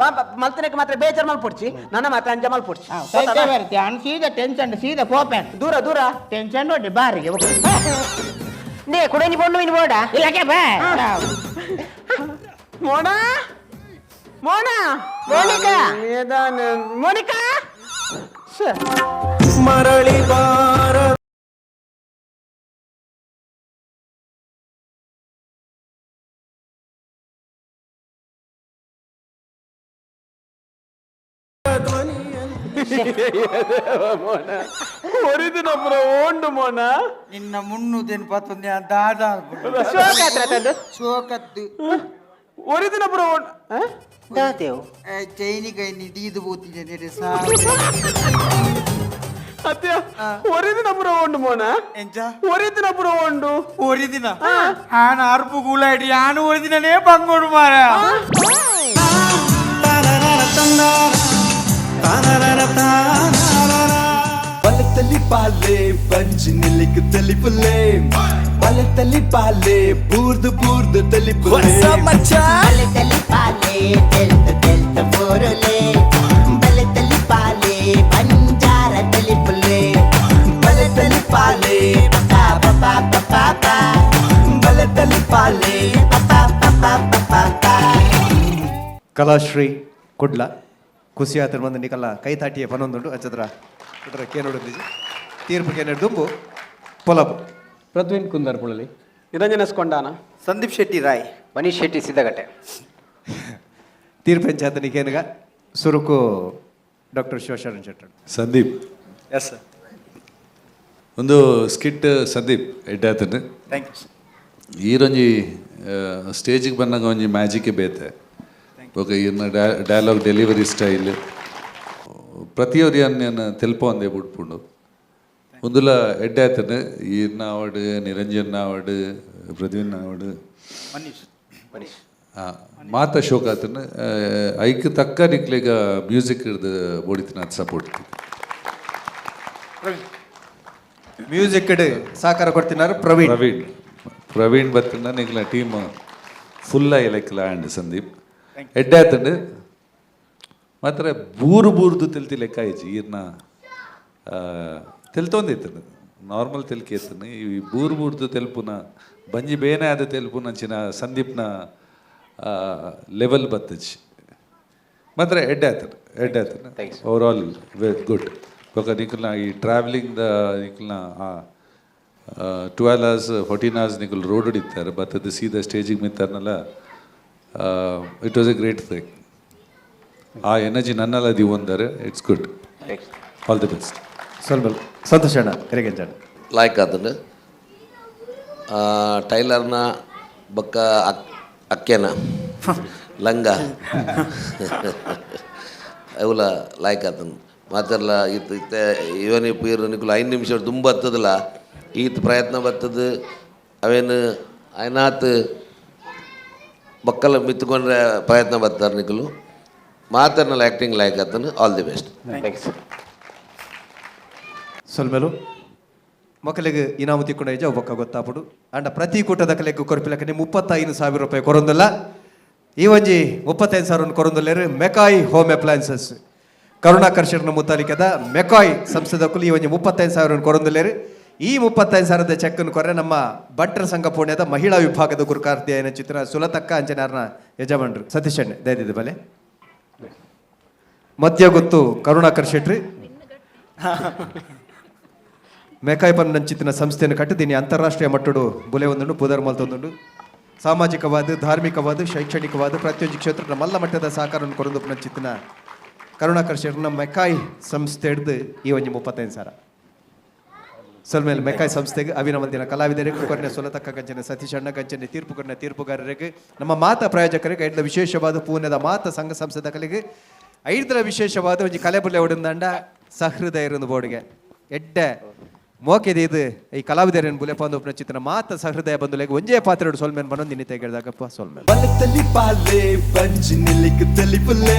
ಮಲ್ತನಕ್ಕೆ ಮಾತ್ರ ಬೇಜಾರ್ ಮಲ್ಪೊಡ್ಚಿ, ನನ್ನ ಮಾತ್ರ ಅಂಜ ಮಲ್ಪೊಡ್ಚಿ. ಸೀದಾ ಟೆನ್ಷನ್, ಸೀದಾ ಪೋಪೆ. ದೂರ ದೂರ ಟೆನ್ಷನ್ ನೋಡಿ ಬಾರಿಗೆ. ನೇ ಕುಡನಿ ಪೊಣ್ಣು ಇನ್ನು ಬೋಡ ಇಲ್ಲಕ್ಕೆ ಬಾ. ಮೋಣ, ಮೋಣ, ಮೋನಿಕಾ. ಮೋನಿಕಾ. ಮರಳಿ ಬಾರ ಒರಿದಿನ ಪುರ ಓಂಡು ಮೋಣ. ನಿನ್ನ ಮುನ್ನುದೇನು ಪತ್ತೊಂದು ದಾದ ಶೋಕಾತ್ರ ತಂದು ಶೋಕದ್ದು. ಒರಿದಿನ ಪುರ ಓಂಡು ದಾದೇವು ಚೈನಿ ಕೈ ನಿದೀದು ಪೋತಿದ್ದೇನೆ ಸಾ. ಅತ್ಯ ಒರಿದಿನ ಪುರ ಓಂಡು ಮೋಣ. ಎಂಚ? ಒರಿದಿನ ಪುರ ಓಂಡು. ಒರಿದಿನ ಆನ ಅರ್ಪು ಕೂಲಾಡಿ ಆನು ಒರಿದಿನೇ ಬಂಗೋಡು ಮಾರ. ಬಲತಲಿ ಪಾಲೆ ಬಂಜಿ ನಿಲ್ಲಿಕ್ ತಲಿಪುಲೆ, ಬಲತಲಿ ಪಾಲೆ ಬೂರ್ದು ಬೂರ್ದು ತಲಿಪುಲೆ. ಬಲೆ ತಲಿಪಾಲೆ ತೆಲ್ತ ತೆಲ್ತ ಬೋರುಲೆ, ಬಲೆ ತಲಿಪಾಲೆ ಬಂಜಾರ ತಲಿಪುಲೆ, ಬಲೆ ತಲಿಪಾಲೆ ಪಾ ಪಾ ಪಾ ಪಾ ಪಾ, ಬಲೆ ತಲಿಪಾಲೆ ಪಾ ಪಾ ಪಾ ಪಾ ಪಾ. ಕಲಾಶ್ರೀ ಕುಡ್ಲ ಖುಷಿ ಆತರ ಬಂದು ನಿಕಲ್ಲ ಕೈ ತಾಟಿಯ ಪನೊಂದುಂಡು ಅಚ್ಚದ್ರ ಕುಡ್ರ ಕೇನೋಡು ತೀರ್ಪು ಕೇನೋಡು ದುಂಬು ಪೊಲಬು. ಪ್ರದ್ವಿನ್ ಕುಂದರ್ ಪುಳಲಿ. ನಿರಂಜನ ಕೊಂಡಾನ. ಸಂದೀಪ್ ಶೆಟ್ಟಿ ರಾಯ್. ಮನೀಶ್ ಶೆಟ್ಟಿ ಸಿದ್ದಗಟ್ಟೆ. ತೀರ್ಪು ಎಂಚಾತ ನಿಕೇನಗ ಸುರುಕು doctor Shivasharan Shettar. Sandeep. Yes sir. ಒಂದು ಸ್ಕಿಟ್ ಸಂದೀಪ್ ಎಡ್ಡಾತನ. Thank you. ಈರೊಂಜಿ ಸ್ಟೇಜಿಗೆ ಬಂದಾಗ ಒಂಜಿ ಮ್ಯಾಜಿಕ್ ಬೇತೆ. ಬೊಕ ಈರ್ನ ಡೈಲಾಗ್ ಡೆಲಿವರಿ ಸ್ಟೈಲ್ ಪ್ರತಿಯೊರಿಯನ್ನ ತೆಲ್ಪೊಂದೆ ಬುಡ್ಪುಂಡು. ಉಂದುಲ ಎಡ್ಡೆ ಆತನ. ಈರ್ನ ಆವಡ್, ನಿರಂಜನ್ ಆವಡ್, ಪ್ರದ್ವಿನ್ ಆವಡ್, ಮನೀಶ್. ಮಾತ ಶೋಕ್ ಆತನ. ಐಕ್ ತಕ್ಕ ನಿಕ್ಲೆಗ ಮ್ಯೂಸಿಕ್ ಹಿಡ್ದು ಬೋಡಿತಿನ ಸಪೋರ್ಟ್. ಮ್ಯೂಸಿಕ್ ಸಹಕಾರ ಕೊಡ್ತಿన్నారు ಪ್ರವೀಣ್. ಪ್ರವೀಣ್, ಪ್ರವೀಣ್ ಬತ್ತಂಡ ನಿಕ್ಲ ಟೀಮ್ ಫುಲ್ ಆಗಿ ಆ್ಯಂಡ್ ಸಂದೀಪ್ ಎಡ್ಡೆ ಆತಂಡು. ಮಾತ್ರ ಬೂರು ಬೂರ್ದು ತೆಲ್ತಿ ಲೆಕ್ಕ ಆಯ್ತು. ಈರ್ನ ತೆಲ್ತೊಂದಿತ್ತನು ನಾರ್ಮಲ್ ತೆಲ್ಕೆ ಇತ್ತನು. ಈ ಬೂರು ಬೂರ್ದು ತೆಲ್ಪುನ ಬಂಜಿ ಬೇನೆ ಆದ ತೆಲ್ಪುನ ಅಂಚಿನ ಸಂದೀಪ್ನ ಲೆವೆಲ್ ಬತ್ತಚಿ. ಮಾತ್ರ ಎಡ್ಡೆ ಆತನ, ಎಡ್ಡೆ ಆತನ. ಓವರ್ ಆಲ್ ವೆರಿ ಗುಡ್. ಬೊಕ ನಿಕಲ್ನ ಈ ಟ್ರಾವೆಲಿಂಗ್ the ನಿಕಲ್ನ 12 hours 14 hours ನಿಕಲ್ ರೋಡ್ ಹಿಡಿತಾರೆ ಬತ್ತದ ಸೀದಾ ಸ್ಟೇಜಿಗೆ ಮಿತ್ತಾರನಲ್ಲ. It was a great thing. ಆ ಎನರ್ಜಿ ನನ್ನೆಲ್ಲ ಒಂದರೆ it's good. All the best. ಸ್ವಲ್ಪ ಸಂತೋಷ ಅಣ್ಣ ಕರೆಗೆಂಜಣ್ಣ. ಲಾಯ್ಕ್ ಆತಂಡು ಟೈಲರ್ನ ಬೊಕ್ಕ ಅಕ್ಕೆನ ಲಂಗ ಅವುಲ ಲಾಯ್ಕ್ ಆತಂಡು. ಮಾತೆರ್ಲ ಇತ್ತು ಇತ್ತೆ ಇವನಿ ಪೀರ್ ನಿಕುಲು 5 ನಿಮಿಷ ದುಂಬು ಬತ್ತದಲ್ಲ ಈತ್ ಪ್ರಯತ್ನ ಬತ್ತದ ಅವೇನು ಐನಾತ್ ಬೊಕ್ಕಲ ಮಿತ್ತುಕೊಂಡ್ರೆ ಪ್ರಯತ್ನ ಬತ್ತಾರೆ ನಿಕುಲು. ಮಾತೆರ್ನಲ ಆ್ಯಕ್ಟಿಂಗ್ ಲಾಯ್ಕ್ ಆತಂಡು. All the best. ಸೊಲ್ಮೆಲು. ಮೊಕಲೆಗ್ ಇನಾಮು ತಿಕ್ಕೊಂಡ ಇಜ್ಜ ಒಬ್ಬಕ್ಕ ಗೊತ್ತಾಪುಡು. ಅಂಡ ಪ್ರತಿ ಕೂಟದ ಕಲೆಗ್ ಕೊರ್ಪಿಲಕನೆ 35,000 ರೂಪಾಯಿ ಕೊರೊಂದುಲ್ಲ. ಈ ಒಂಜಿ 35,000 ಕೊರೊಂದುಲ್ಲೆರ್ ಮೆಕಾಯ್ ಹೋಮ್ ಅಪ್ಲಯನ್ಸಸ್. ಕರುಣಾಕರ್ ಶೆಟ್ನ ಮುತಾಲಿಕದ ಮೆಕಾಯ್ ಸಂಸ್ಥೆದಕುಲು ಈ ಒಂಜಿ 35,000 ಕೊರೊಂದುಲ್ಲೆರ್. ಈ 35,000ದ ಚೆಕ್ ಕೊರೆ ನಮ್ಮ ಬಂಟರ ಸಂಘ ಪುಣ್ಯದ ಮಹಿಳಾ ವಿಭಾಗದ ಗುರುಕಾರ್ತಿ ಆಯಿನ ಚಿತ್ರ ಸುಲತಕ್ಕ ಅಂಚನಾರ್ನ ಯಜಮಾನ್ರು ಸತೀಶ್ ಅಣ್ಣೆ ದಯದಿದ್ದು ಬಲೆ. ಮಧ್ಯ ಗೊತ್ತು ಕರುಣಾಕರ್ ಶೆಟ್ರಿ ಮೆಕಾಯ್ ಪನ್ನಂಚಿತ್ತಿನ ಸಂಸ್ಥೆಯನ್ನು ಕಟ್ಟಿದ್ದೀನಿ. ಅಂತಾರಾಷ್ಟ್ರೀಯ ಮಟ್ಟಡು ಬುಲೆ ಒಂದುಂಡು, ಪುದರ್ ಮಲ್ತೊಂದುಂಡು. ಸಾಮಾಜಿಕವಾದ, ಧಾರ್ಮಿಕವಾದ, ಶೈಕ್ಷಣಿಕವಾದ ಪ್ರತಿಯೊಂದು ಕ್ಷೇತ್ರದ ಮಲ್ಲ ಮಟ್ಟದ ಸಹಕಾರವನ್ನು ಕೊರೊಂದು ನಂಚಿತ್ತಿನ ಕರುಣಾಕರ್ ಶೆಟ್ರನ ಮೆಕಾಯ್ ಸಂಸ್ಥೆ ಹಿಡ್ದು ಈ ಒಂಜಿ 35,000 ಸೊಲ್ಮೇಲೆ ಮೆಕಾಯ್ ಸಂಸ್ಥೆಗೆ ಅಭಿನವಂದಿನ ಕಲಾವಿದರಿಗೆ ಕೊರನೆ ಸೊಲತಕ್ಕ ಕಂಚನೆ ಸತೀಶ್ ಅಣ್ಣ ಕಂಚನೆ ತೀರ್ಪು ಕೊರನೆ ತೀರ್ಪುಗಾರರಿಗೆ ನಮ್ಮ ಮಾತ ಪ್ರಾಯೋಜಕರಿಗೆ ಐಡ್ಲ ವಿಶೇಷವಾದ ಪೂನೆದ ಮಾತ ಸಂಘ ಸಂಸ್ಥೆದ ಕಲೆಗೆ ಐಡ್ಲ ವಿಶೇಷವಾದ ಒಂಜಿ ಕಲೆ ಬುಲೆ ಒಡಂದಂಡ ಸಹೃದಯರೊಂದು ಬೋರ್ಡ್ಗೆ ಎಡ್ಡೆ ಮೋಕೆದ ಇದು ಈ ಕಲಾವಿದರನ್ನು ಬುಲೆಪಾಂದು ಚಿತ್ರ ಮಾತ ಸಹೃದಯ ಬಂಧುಲೆಗೆ ಒಂಜೇ ಪಾತ್ರೆ ಸೊಲ್ಮೇನ್ ಬನ್ನೊಂದು ನಿನ್ನೆ ಕೇಳಿದಾಗಪ್ಪ ಸೊಲ್ಮೇನ್. ಬಲತಲಿ ಪಾಲೆ ಬಂಜಿ ನಿಲ್ಲಿಕ್ ತಲಿಪುಲೆ,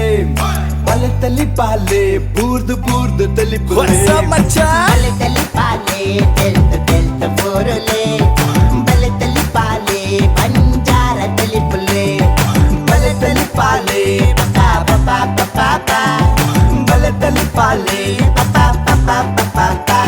ಬಲತಲಿ ಪಾಲೆ ಬೂರ್ದು ಬೂರ್ದು ತಲಿಪುಲೆ. ಬಲತಲಿ ಪಾಲೆ ತೆಲ್ತ ತೆಲ್ತ ಬೋರುಲೆ, ಬಲತಲಿ ಪಾಲೆ ಬಂಜಾರ ತಲಿಪುಲೆ, ಬಲತಲಿ ಪಾಲೆ ಪಾ ಪಾ ಪಾ ಪಾ ಪಾ, ಬಲತಲಿ ಪಾಲೆ ಪಾ ಪಾ ಪಾ ಪಾ ಪಾ.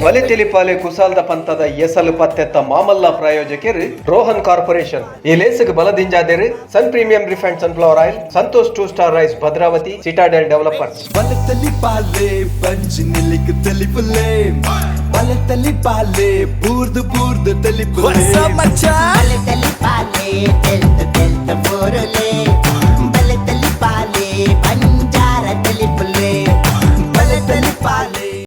ಬಲೆ ತೆಲಿಪಾಲೆ ಕುಸಾಲ್ದ ಪಂತದ ಎಸಲು ಪತ್ತೆತ್ತ ಮಾಮಲ್ಲ ಪ್ರಾಯೋಜಕರು ರೋಹನ್ ಕಾರ್ಪೊರೇಷನ್. ಈ ಲೇಸುಗೆ ಬಲದಿಂಜಾದೇರು Sun premium refined sunflower oil, Santosh two star rice Bhadravati, Citadel developers. ಬಲತಲಿ ಪಾಲೆ ಬಂಜಿ ನಿಲ್ಲಿಕ್ ತಲಿಪುಲೆ, ಬಲತಲಿ ಪಾಲೆ ಬೂರ್ದು ಬೂರ್ದು ತಲಿಪುಲೆ. ಬಲತಲಿ